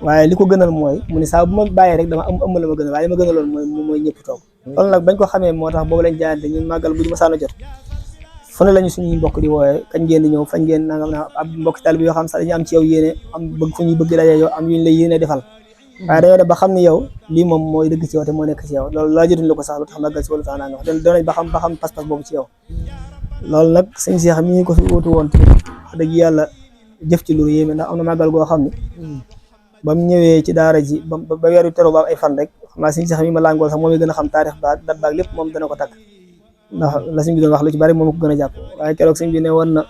waaye li ko gënal mooy mu ni saa bu ma bàyyee rek dama ëmb la ma gënal waaye li ma gënaloon mooy ñëpp toog loolu nag bañ ko xamee moo tax boobu lañ jaayante ñun màggal bu ñu masaan a jot fu ne lañu suñuy mbokk di wooyee kañ ngeen di ñëw fañ ngeen nangam na ab mbokk taalibe yoo xam sax dañu am ci yow yéene am bëgg fu ñuy bëgg daje yow am yuñ lay yéene defal waaye dañoo def ba xam ni yow lii moom mooy dëgg ci yow te moo nekk ci yow loolu laa jotuñ la ko sax lu tax màggal si wala tax naa nga wax danañ ba xam pas-pas boobu ci yow loolu nag sëñ Cheikh mi ñu ko fi wutu woon wax dëgg yàlla jëf ci lu yéeme ndax am na màggal goo xam ne ba mu ñëwee ci daara ji ba weeru teroo ba am ay fan rek xam naa sëñ Cheikh mi ma làngool sax moom gën a xam taarix ba dat baag lépp moom dana ko tàkk ndax la sëñ bi doon wax lu ci bari moom ko gën a jàpp waaye keroog sëñ bi ne woon na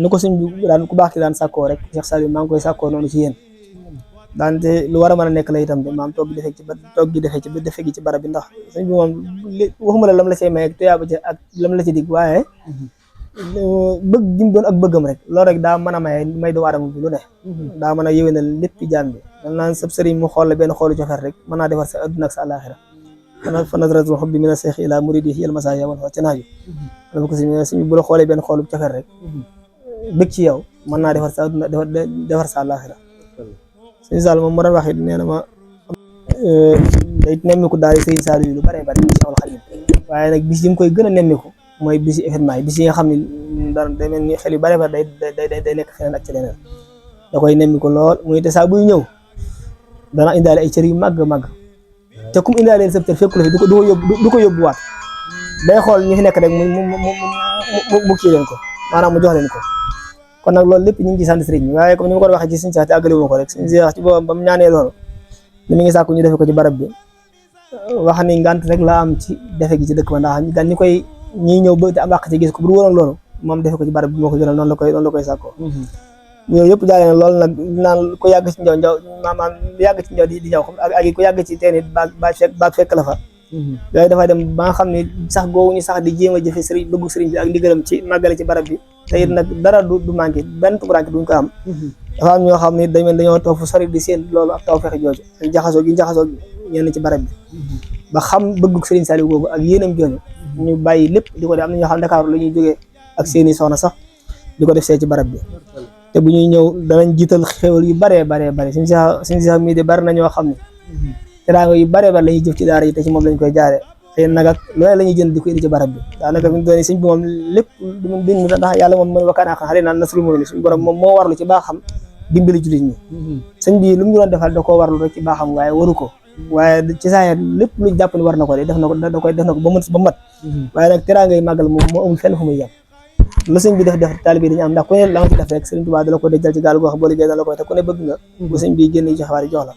nu ko sëñ bi daan ku baax ki daan sàkkoo rek Cheikh Saliou maa ngi koy sàkkoo noonu ci yéen daante lu war a mën a nekk la itam de maam toog gi defee ci barab bi ndax sëñ bi moom waxuma la lam la cay may ak tuyaaba ci ak lam la ci dig waaye bëgg gi mu doon ak bëggam rek loolu rek daa mën a may doomu aadama bi lu ne daa mën a yéwénal léppi jaam bi dam naan sab sëriñ mu xool la benn xoolu cofet rek mën naa defar sa adduna ak sa àllaaxira fa nadratul hubbi mina seex ila muridihi al masaaya wal ca naaju dafa ko suñu bu la xoolee benn xoolu cofet rek bëgg ci yow mën naa defar sa adduna defar sa àllaaxira sëñ Sall moom moo doon wax it nee na ma day nemmiku daal di sëñ Sall yu lu bare bari ci Seexul Xadiim waaye nag bis yi mu koy gën a nemmiku mooy bis yi événement yi bis yi nga xam ne dara day mel ni xel yu bare bari day nekk feneen ak ci leneen da koy nemmiku lool muy te saa buy ñëw dana indaale ay cër yu màgg te kum indaaleel sab cër fekku la fi du ko yóbbuwaat day xool ñi fi nekk rek mu kii leen ko maanaam mu jox leen ko kon nag loolu lépp ñu ngi ci sant sëriñ bi waaye comme ni ma ko waxee ci suñu sax te àggale wu ma ko rek suñu sax ci boobam ba mu ñaanee loolu ni mi ngi sàkku ñu defe ko ci barab bi wax ni ngant rek la am ci defe gi ci dëkk ba ndax gan ñi koy ñii ñëw ba te am àq ci gis ko bu woon loolu moom defe ko ci barab bi moo ko gënal noonu la koy sàkkoo yooyu yëpp jaale na loolu nag naan ko yàgg ci njaw maanaam yàgg ci njaw di njaw xam ak ko yàgg ci teen it baag fekk la fa yooyu dafay dem ba nga xam ne sax googu ñu sax di jéem a jëfe sëriñ bëggu sëriñ bi ak ndigalam ci màggale ci barab bi te it nag dara du manqué benn tumuranke duñ ko am dafa am ñoo xam ne dañoo toog fu sori di seen loolu ak taw fexe jooju jaxasoo ñenn ci barab bi ba xam bëggu sëriñ Saliou boobu ak yéenam jooju ñu bàyyi lépp di ko def am na ñoo xam ne Dakar la ñuy jógee ak seeni soxna sax di ko def see ci barab bi te bu ñuy ñëw danañ jiital xéwal yu baree suñu sax mii de bari na ñoo xam ne teraanga yu baree bari la ñuy jëf ci daara yi te ci moom lañ koy jaare xëy nag ak loolu la ñuy jënd di ko indi ci barab bi daanaka fi mu doon sëñ bi moom lépp duñ ndax yàlla moom mooy wakkaan ak xale naan nasrul mu'min suñu borom moom moo warlu ci baaxam dimbali jullit ñi sëñ bi lu mu ñu doon defal da koo warlu rek ci baaxam waaye waru ko waaye ci saa lépp lu jàpp ni war na ko de def na ko ba mat waaye nag teraanga yi màggal moom moo amul fenn fu muy yem lu sëñ bi def taalibe dañu am ndax ku ne la nga ci def rek sëriñ Tuubaa da la ko dejjal ci gaal goo xam boo liggéey da la koy te ku ne bëgg nga bu sëñ bi génn ci xabaar yi jox la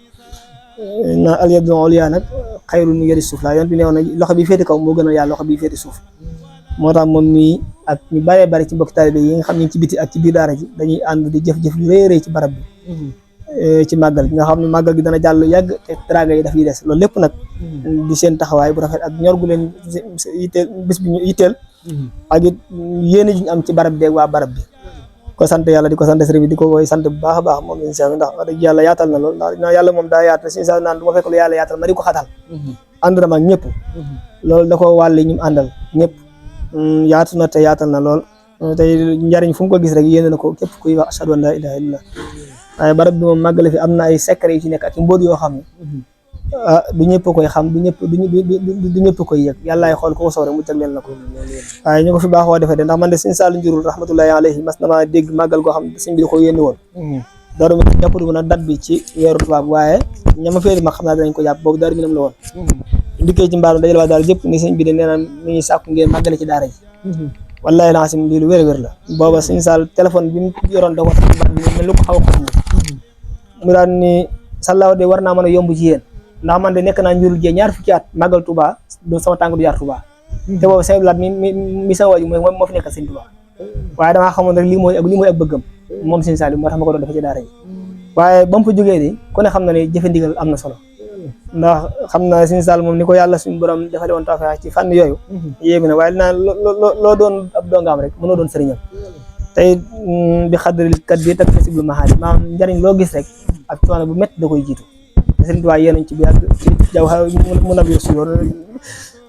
na al yadu ulya nag xayrun min yadi sufla yoon bi ne woon na loxo bi féete kaw moo gën a yàlla loxo bi féete suuf moo tax moom mii ak ñu bëree bëri ci mbokk taalibe yi nga xam ne ci biti ak ci biir daara ji dañuy ànd di jëf-jëf yu rëy ci barab bi ci màggal gi nga xam ne màggal gi dana jàll yàgg te teraanga yi daf yi des loolu lépp nag di seen taxawaay bu rafet ak ñor gu leen yitteel bis bi ñu yitteel ak it yéene ju ñu am ci barab bi ak waa barab bi ko sant yàlla di ko sant sëriñ bi di ko koy sant bu baax a baax moom lañ seetlu ndax wax dëgg yàlla yaatal na lool ndax yàlla moom daa yaatal suñu saa naan du ma fekk lu yàlla yaatal ma di ko xatal ànd na ma ak ñëpp loolu da ko wàlli ñu àndal ñëpp yaatu na te yaatal na lool tey njariñ fu mu ko gis rek yéene na ko képp kuy wax ashhadu an la ilaha illallah waaye barab bi moom màggale fi am na ay secret yu ci nekk ak i mbóot yoo xam ne du ñëpp koy xam du ñëpp koy yëg yàllaay xool ko soore mu jagleel na ko waaye ñu ko fi baaxoo defee de ndax man de sëñ Saliou Njurul rahmatullahi alayhi mas na maa dégg màggal goo xam ne sëñ bi da ko yénni woon daaru mi jàpp du mën a dat bi ci weeru tubaab waaye ñama féeri ma xam naa danañ ko jàpp boobu daaru mi nam la woon ndikkee ci mbaaru dajal waa daal jëpp ni sëñ bi de nee na mi ngi sàkku ngeen màggale ci daara ji wallahi laasim lii lu wér la booba sëñ Sall téléphone bi mu yoroon da ko tax bat bi mel lu ko xaw a xam mu daan ni sàllaaw de war naa mën a yomb ci yéen ndax man de nekk naa Njurul jee ñaar fukki at màggal Touba do sama tànk du jaar Touba te boobu sëñ Blaat mi sama waaju moo fi nekkal sëñ Touba waaye damaa xamoon rek lii mooy ak bëggam moom sëñ Saliou moo tax ma ko doon defee ci daara ji waaye ba mu fa jógee ni ku ne xam na ne jëfe ndigal am na solo ndax xam naa sëñ Saliou moom ni ko yàlla suñu borom defale woon tawfeex ci fànn yooyu yéemi na waaye dinaa loo doon ab dongaam rek mënoo doon sëriñam tey bi xadril kat bi tak fasiblu mahaali maanaam njariñ loo gis rek ak coono bu métti da koy jiitu Sëriñ Tuubaa yéen nañ ci bu yàgg ci jaw mu nabi suyor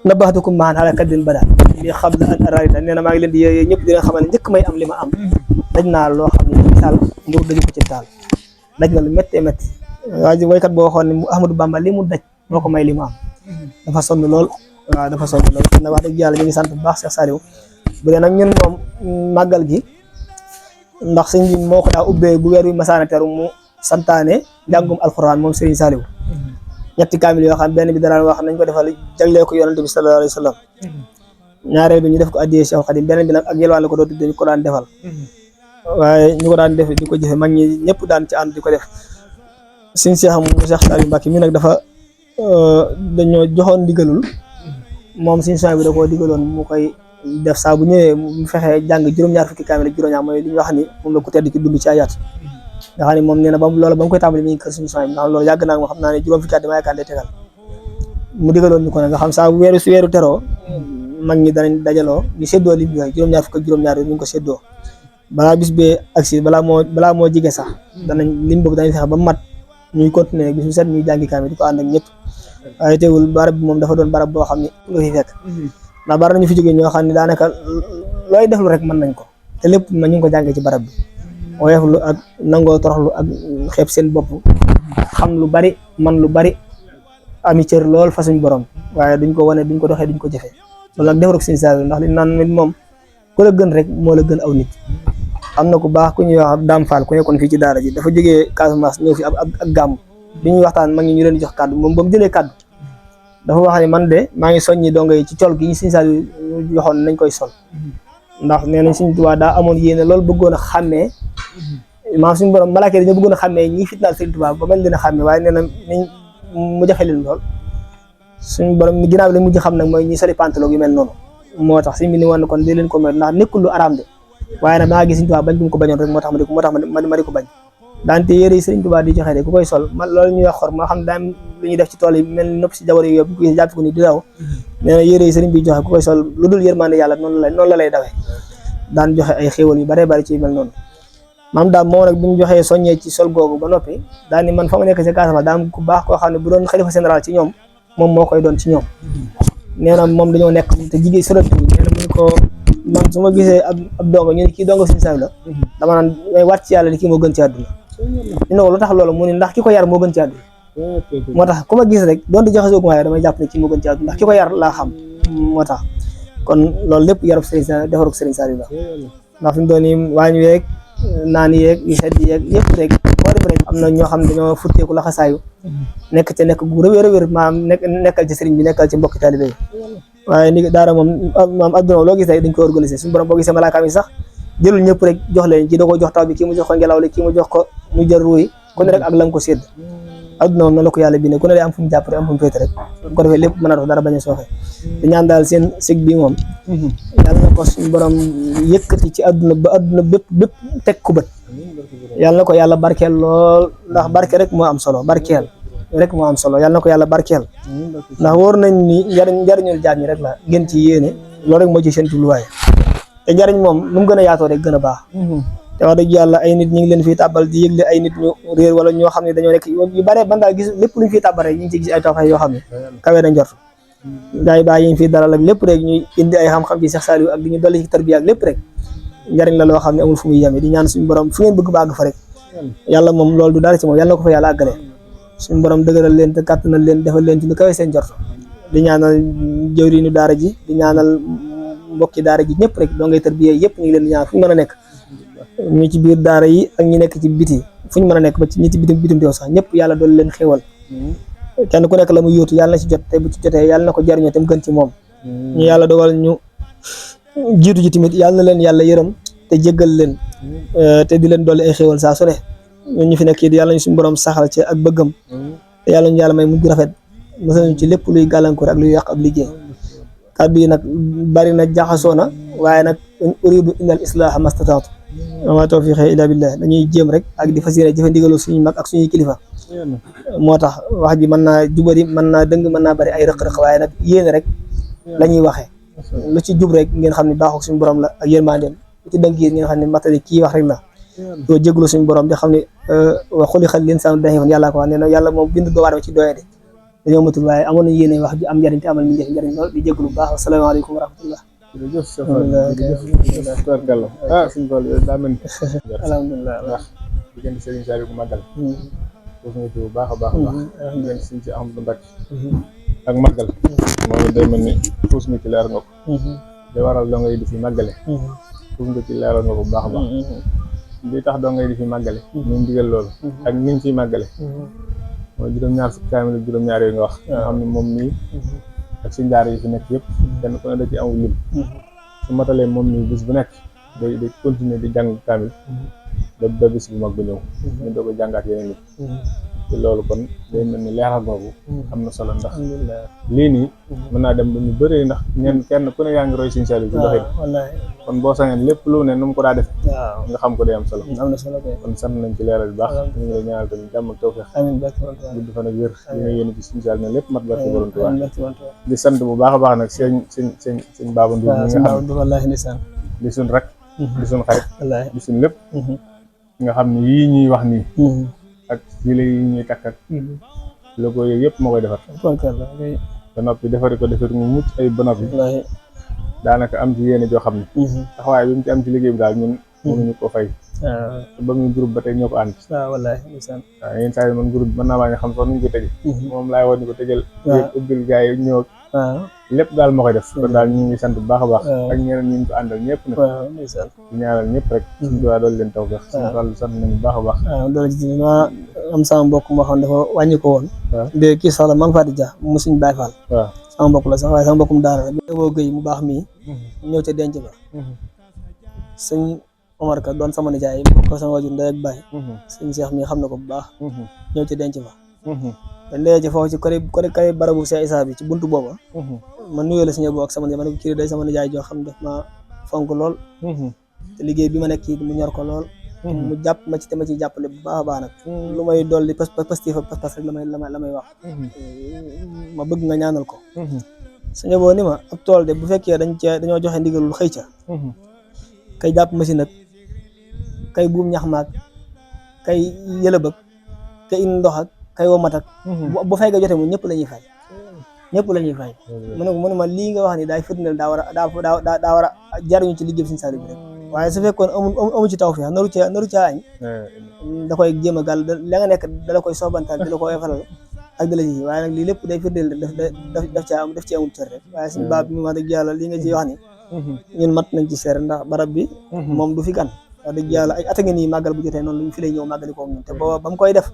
nabaxtukum maan ala kaddin bada li xam la an ararita nee na maa ngi leen di yee ñëpp di leen xamal ne njëkk may am li ma am daj naa loo xam ne misaal mbur dañu ko ci taal daj na lu méttee métti waa ji waykat boo waxoon ne Ahmadou Bamba li mu daj moo ko may li mu am dafa sonn lool waaw dafa sonn lool kon nag wax dëgg yàlla ñu ngi sant bu baax Cheikh Saliou bu dee nag ñun moom màggal gi ndax sëñ bi moo ko daa ubbee bu weer wi masaana teru mu santaane njàngum alxuraan moom Serigne Saliou ñetti kaamil yoo xam benn bi daraan wax nañ ko defal jaglee ko yonante bi sallallahu alayhi wa sallam ñaareel bi ñu def ko addiyee Cheikh Khadim beneen bi nag ak yelwaan la ko doon tuddee ñu ko daan defal waaye ñu ko daan def di ko jëfe mag ñi ñëpp daan ci ànd di ko def sëñ Cheikh mu Cheikh Saliou Mbacké mi nag dafa dañoo joxoon digalul moom sëñ Souhaïbou bi da koo digaloon mu koy def saa bu ñëwee mu fexee jàng juróom-ñaar fukki kaamil ak juróom-ñaar mooy li ñu wax ni moom la ku tedd ki dund ci ayaat nga xam ne moom nee na ba loolu ba mu koy tàmbali mi ngi kër suñu Souhaïbou ndax loolu yàgg naa moo xam naa ne juróom fukki at dama yaakaar day tegal mu digaloon ñu ko nag nga xam saa bu weeru teroo mag ñi danañ dajaloo ñu séddoo lim bi juróom-ñaar fukk ak juróom-ñaar yooyu ñu ngi ko séddoo balaa bis bee agsi balaa moo jige sax danañ lim boobu danañ fexe ba mat ñuy continuer bis bu set ñuy jàngi kaamil di ko ànd ak ñëpp waaye teewul barab bi moom dafa doon barab boo xam ne nga fi fekk ndax bari nañu fi jógee ñoo xam ne daanaka looy deflu rek mën nañ ko te lépp ñu ngi ko jàngee ci barab bi woyoflu ak nangoo toroxlu ak xeeb seen bopp xam lu bari man lu bari ami cër lool fa suñ borom waaye duñ ko wane duñ ko doxee duñ ko jëfee loolu nag defarul Serigne Saliou ndax li naan nit moom ku la gën rek moo la gën aw nit am na ku baax ku ñuy wax Dame Fall ku nekkoon fii ci daara ji dafa jógee Casamance ñëw fi ak gàmm bi ñuy waxtaan mag ñi ñu leen jox kàddu moom ba mu jëlee kàddu dafa wax ne man de maa ngi soññi dongo yi ci col gi Serigne Saliou joxoon nañ koy sol ndax nee nañ Serigne Touba daa amoon yéene loolu bëggoon a xàmmee maanaam suñu borom malaaka yi dañoo bëggoon a xàmmee ñi fitnaal Serigne Touba ba mel dina xàmmee waaye nee na niñ mu jafe leen lool suñu borom ni ginnaaw bi la mujj xam nag mooy ñi soli pantalon yu mel noonu moo tax suñ bi ni woon kon di leen ko mel ndax nekkul lu araam de waaye nag maa gis Serigne Touba bañ bu ko bañoon rek moo tax ma di ko bañ daante yére yi Serigne Touba di joxe de ku koy sol man loolu ñuy wax xor moo xam ne daa lu ñuy def ci tool yi mel nopp si jabar yi yóbbu jàpp ko ni di daw nee na yére yi Serigne bi joxe ku koy sol lu dul yërmande yàlla noonu la lay dawee daan joxe ay xéewal yu bare bari ci mel noonu maam daal moo nag bi ñu joxee soññee ci sol googu ba noppi daal ni man fa ma nekk ci Casamance daa am ku baax koo xam ne bu doon xalifa général ci ñoom moom moo koy doon ci ñoom nee na moom dañoo nekk te jigéen soratu nee na muñ ko man su ma gisee ab dongo ñu ne kii dongo Serigne Saliou la dama naan may waat ci yàlla ni kii moo gën ci àdduna ñu ne ko lu tax loolu mu ne ndax ki ko yar moo gën ci àdduna moo tax ku ma gis rek doon di joxe soogu waaye damay jàpp ne kii moo gën ci àdduna ndax ki ko yar laa xam moo tax kon loolu lépp yarub Serigne Saliou defarug Serigne Saliou la ndax fi mu doon nii waañu yeeg naan yeeg yu sedd yeeg yëpp rek boo def rek am na ñoo xam ne dañoo futteeku la xasaayu nekk ca nekk gu rëwér maanaam nekkal ci sëriñ bi nekkal ci mbokki taalibe yi waaye ni daara moom adduna loo gis rek dañ ko organiser suñu borom boo gisee malaakaam yi sax jëlul ñëpp rek jox leen ci da ko jox taw bi kii mu jox ko ngelaw li kii mu jox ko mu jël ruuy ku ne rek ak la nga ko sédd adduna moom noonu la ko yàlla bindee ku ne day am fu mu jàpp rek am fu mu féete rek bu ko defee lépp mën a dox dara bañ a sooxe te ñaan daal seen sig bi moom yàlla na ko suñu borom yëkkati ci adduna ba adduna bépp teg ku bët yàlla na ko yàlla barkeel lool ndax barke rek moo am solo barkeel rek moo am solo yàlla na ko yàlla barkeel ndax wóor nañ ni njariñul jaam ñi rek la ngeen ci yéene loolu rek moo ci seen jubluwaay te njariñ moom nu mu gën a yaatoo rek gën a baax te wax dëgg yàlla ay nit ñi ngi leen fii tàbbal di yëgle ay nit ñu réer wala ñoo xam ne dañoo nekk yu bare ban daal gis lépp luñ fii tàbbal rek ñu ngi ci gis ay tawfeex yoo xam ne kawe na njort gars yi baa yi ñu fii dalal ak lépp rek ñuy indi ay xam-xam ci Cheikh Saliou ak di ñu dolli ci tarbiya ak lépp rek njariñ la loo xam ne amul fu muy yeme di ñaan suñu borom fu ngeen bëgg ba àgg fa rek yàlla moom loolu du dara ci moom yàlla na ko fa yàlla àggale suñu borom dëgëral leen te kàttanal leen defal leen ci lu kawe seen njort di ñaanal jëwriñu daara ji di ñaanal mbokki daara ji ñëpp rek doo ngay tarbiya yëpp ñu ngi leen di ñaan fu ñu mën a nekk ñu ci biir daara yi ak ñi nekk ci biti fu ñu mën a nekk ba ci ñi ci bitim teew sax ñëpp yàlla doon leen xéewal kenn ku nekk la mu yóotu yàlla na ci jot te bu ci jotee yàlla na ko jariñoo te mu gën ci moom ñu yàlla dogal ñu jiitu ji tamit yàlla na leen yàlla yërëm te jéggal leen te di leen dolli ay xéewal saa su ne ñun ñu fi nekk yàlla ñu suñu borom saxal ci ak bëggam te yàlla ñu yàlla may mujj rafet mosal ñu ci lépp luy gàllankoor ak luy yàq ab liggéey kàddu yi nag bari na jaxasoo na waaye nag in uridu illa al islaha mastataatu wa ma tawfiqi illa billah dañuy jéem rek ak di fas yéene jëfe ndigalu suñuy mag ak suñuy kilifa moo tax wax ji mën naa jubari mën naa dëng mën naa bari ay rëq-rëq waaye nag yéene rek la ñuy waxee lu ci jub rek ngeen xam ne baaxul suñu borom la ak yërmandeem lu ci dëng yi ngeen xam ne matali kii wax rek la doo jégalu suñu borom di xam ne wa xuliqal insaanu da'iifan yàllaa ko wax nee na yàlla moom bind doomu aadama ci doyade dañoo matul waaye amoon nañu yéene wax ju am njariñ te amal ñu def njariñ lool di jégalu bu baax asalaamaaleykum wa rahmatullah jërëjëf jërëjëf tubarkalla ah suñu tool yooyu daa mel ni alhamdulilah ndax diggante Serigne Saliou bu màggal foofu nga ci bu baax a baax a baax diggante Serigne si Ahmadou Mbacké ak màggal moom day mel ni foofu nga ci leer nga ko da waral doo ngay di fi màggale foofu nga ci leeral nga ko bu baax a baax li tax doo ngay di fi màggale ñu digal loolu ak niñ ciy màggale mooy juróom-ñaar fukki kaamil ak juróom-ñaar yooyu nga wax nga xam ne moom nii ak si njaar yi fi nekk yëpp kenn ku ne da ci amul lim su matalee moom nii bis bu nekk day continuer di jàng kaamil ba bis bu mag ba ñëw ñu doog a jàngaat yeneen nit te loolu kon day mel ni leeral boobu am na solo ndax lii nii mën naa dem ba ñu bëree ndax kenn ku ne yaa ngi roy Serigne Saliou ci doxin kon boo sañoon lépp lu ne nu mu ko daa def nga xam ko day am solo kon sant nañ ci leeral bu baax ñu ngi lay ñaanal tamit jàmm ak tawfeex gudd fan ak wér li nga yéene ci Serigne Saliou ne lépp mat barke borom Tuubaa di sant bu baax a baax nag sëñ Baba Ndour mi nga xam di suñ rek di suñ xarit di suñ lépp nga xam ne yii ñuy wax nii ak yële yi ñuy takk ak logo yooyu yëpp moo koy defar ba noppi defari ko defar mu mucc ay ba noppi daanaka am ci yéene joo xam ne taxawaay bi mu ci am ci liggéey bi daal ñun mënuñu ko fay te ba muy groupe ba tey ñoo ko ànd waaw yenn saa yi man groupe bi mën naa maa nga xam sax nuñ ko tëjee moom laay woon ni ko tëjal ubbil gars yi ñëw lépp daal moo koy def kon daal ñu ngi sant bu baax a baax ak ñeneen ñu ko àndal ñëpp nag di ñaanal ñëpp rek suñu duwaa doolu leen taw feex suñu wàllu sant nañu bu baax a baax doolu ci ma am sama mbokk moo xam dafa wàññi ko woon de kii sax la Mame Faty Dia mu suñu Baye Fall waaw sama mbokk la sax waaye sama mbokkum daara bi boo gëy mu baax mii ñëw ca denc ba sëñ Omar Ka doon sama nijaay ko sama wajur ndey ak baay sëñ Cheikh mii xam na ko bu baax ñëw ca denc ba dañ dee ci foofu ci kori barabu Cheikh Issa bi ci buntu booba man nuyoo la suñu boo ak sama nijaay ma ne ko kii day sama nijaay joo xam daf ma fonk lool te liggéey bi ma nekk kii mu ñor ko lool mu jàpp ma ci te ma ciy jàppale bu baax a baax nag lu may dolli pastif ak pas rek la may wax ma bëgg nga ñaanal ko suñu boo ni ma ab tool de bu fekkee dañoo joxe ndigalul xëy ca kay jàpp machine ak kay buum ñax maag kay yëlëb ak kay in ndox ak kay womat ak bu fay ga jotee moom ñëpp la ñuy fay mu ne ma lii nga wax ni daay firndeel daa war a jariñu ci liggéey Serigne Saliou bi rek waaye su fekkoon amu ci taw fi naru caa añ da koy jéem a gàll la nga nekk dala koy sobantal di la ko efalal ak dala ji waaye nag lii lépp day firndeel daf ci amul cër rek waaye suñu baab bi wax dëgg yàlla lii nga ci wax ni ñun mat nañ ci seer ndax barab bi moom du fi gan wax dëgg yàlla ay at a ngi nii màggal bu jotee noonu luñu fi lay ñëw màggali ko ñun te booba ba mu koy def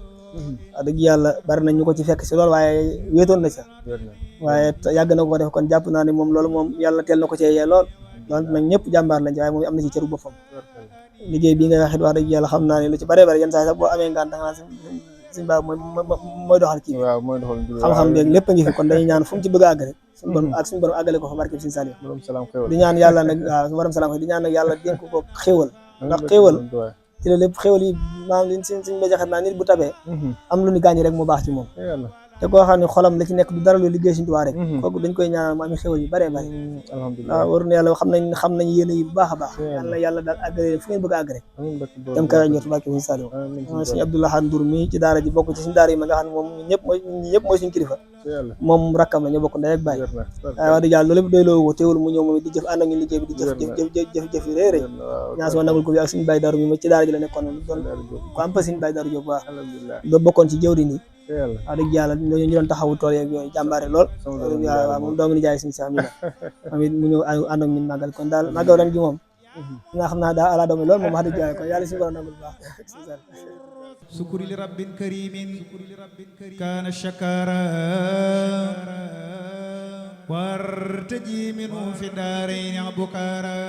wax dëgg yàlla bari nañ ñu ko ci fekk si loolu waaye wéetoon na sa waaye yàgg na ko def kon jàpp naa ne moom loolu moom yàlla teel na ko cee yee lool donc nag ñëpp jàmbaar lañ ci waaye moom am na ci cëru boppam liggéey bii nga waxit wax dëgg yàlla xam naa ne lu ci bare bare yenn saa sax boo amee ngaan taxanaa suñu baax mooy doxal kii xam-xam beeg lépp a ngi fi kon dañuy ñaan fu mu ci bëgg a àgg rek suñu borom àggale ko fa barke Serigne Saliou di ñaan yàlla nag waaw borom salaam di ñaan nag yàlla dénk ko xéewal ndax xéewal ci la lépp xéewal yi maanaam li suñ ba jaxat naa nit bu tabee am lu ni gaañi rek mu baax ci moom te koo xam ne xolam la ci nekk du dara lu liggéey Serigne Touba rek kooku dañ koy ñaanal mu am xéewal yu bare bare waaw war na yàlla xam nañ yéene yi bu baax a baax yàlla daal àggale fu ngeen bëgg a àgg rek dem kawe njort barke Serigne Saliou Serigne Abdoulaye Ndour mi ci daara ji bokk ci suñu daara yi ma nga xam ne moom ñëpp mooy suñu kilifa moom rakkam la ñoo bokk ndey ak baay waaye wax dëgg yàlla loolu lépp doy loo ko teewul mu ñëw moom di jëf ànd ak ñu liggéey bi di jëf yu rëy rëy ñaa sama nagul ko bi ak suñu Baye Darou mi ma ci daara ji la nekkoon doon ko am pa suñu Baye Darou Diop waaw doo bokkoon ci jëwri nii wax dëgg yàlla ñu doon taxawu tool yeeg yooyu jàmbaare lool waaw moom doomu ni jaay suñu sax mi la moom it mu ñëw ànd ak ñun màggal kon daal màggal ren gi moom nga xam naa daa ala doomi lool moom wax dëgg yàlla kon yàlla suñu borom nagul baax سكر لرب كريم كان شكارا وارتجي منه في الدارين بكارا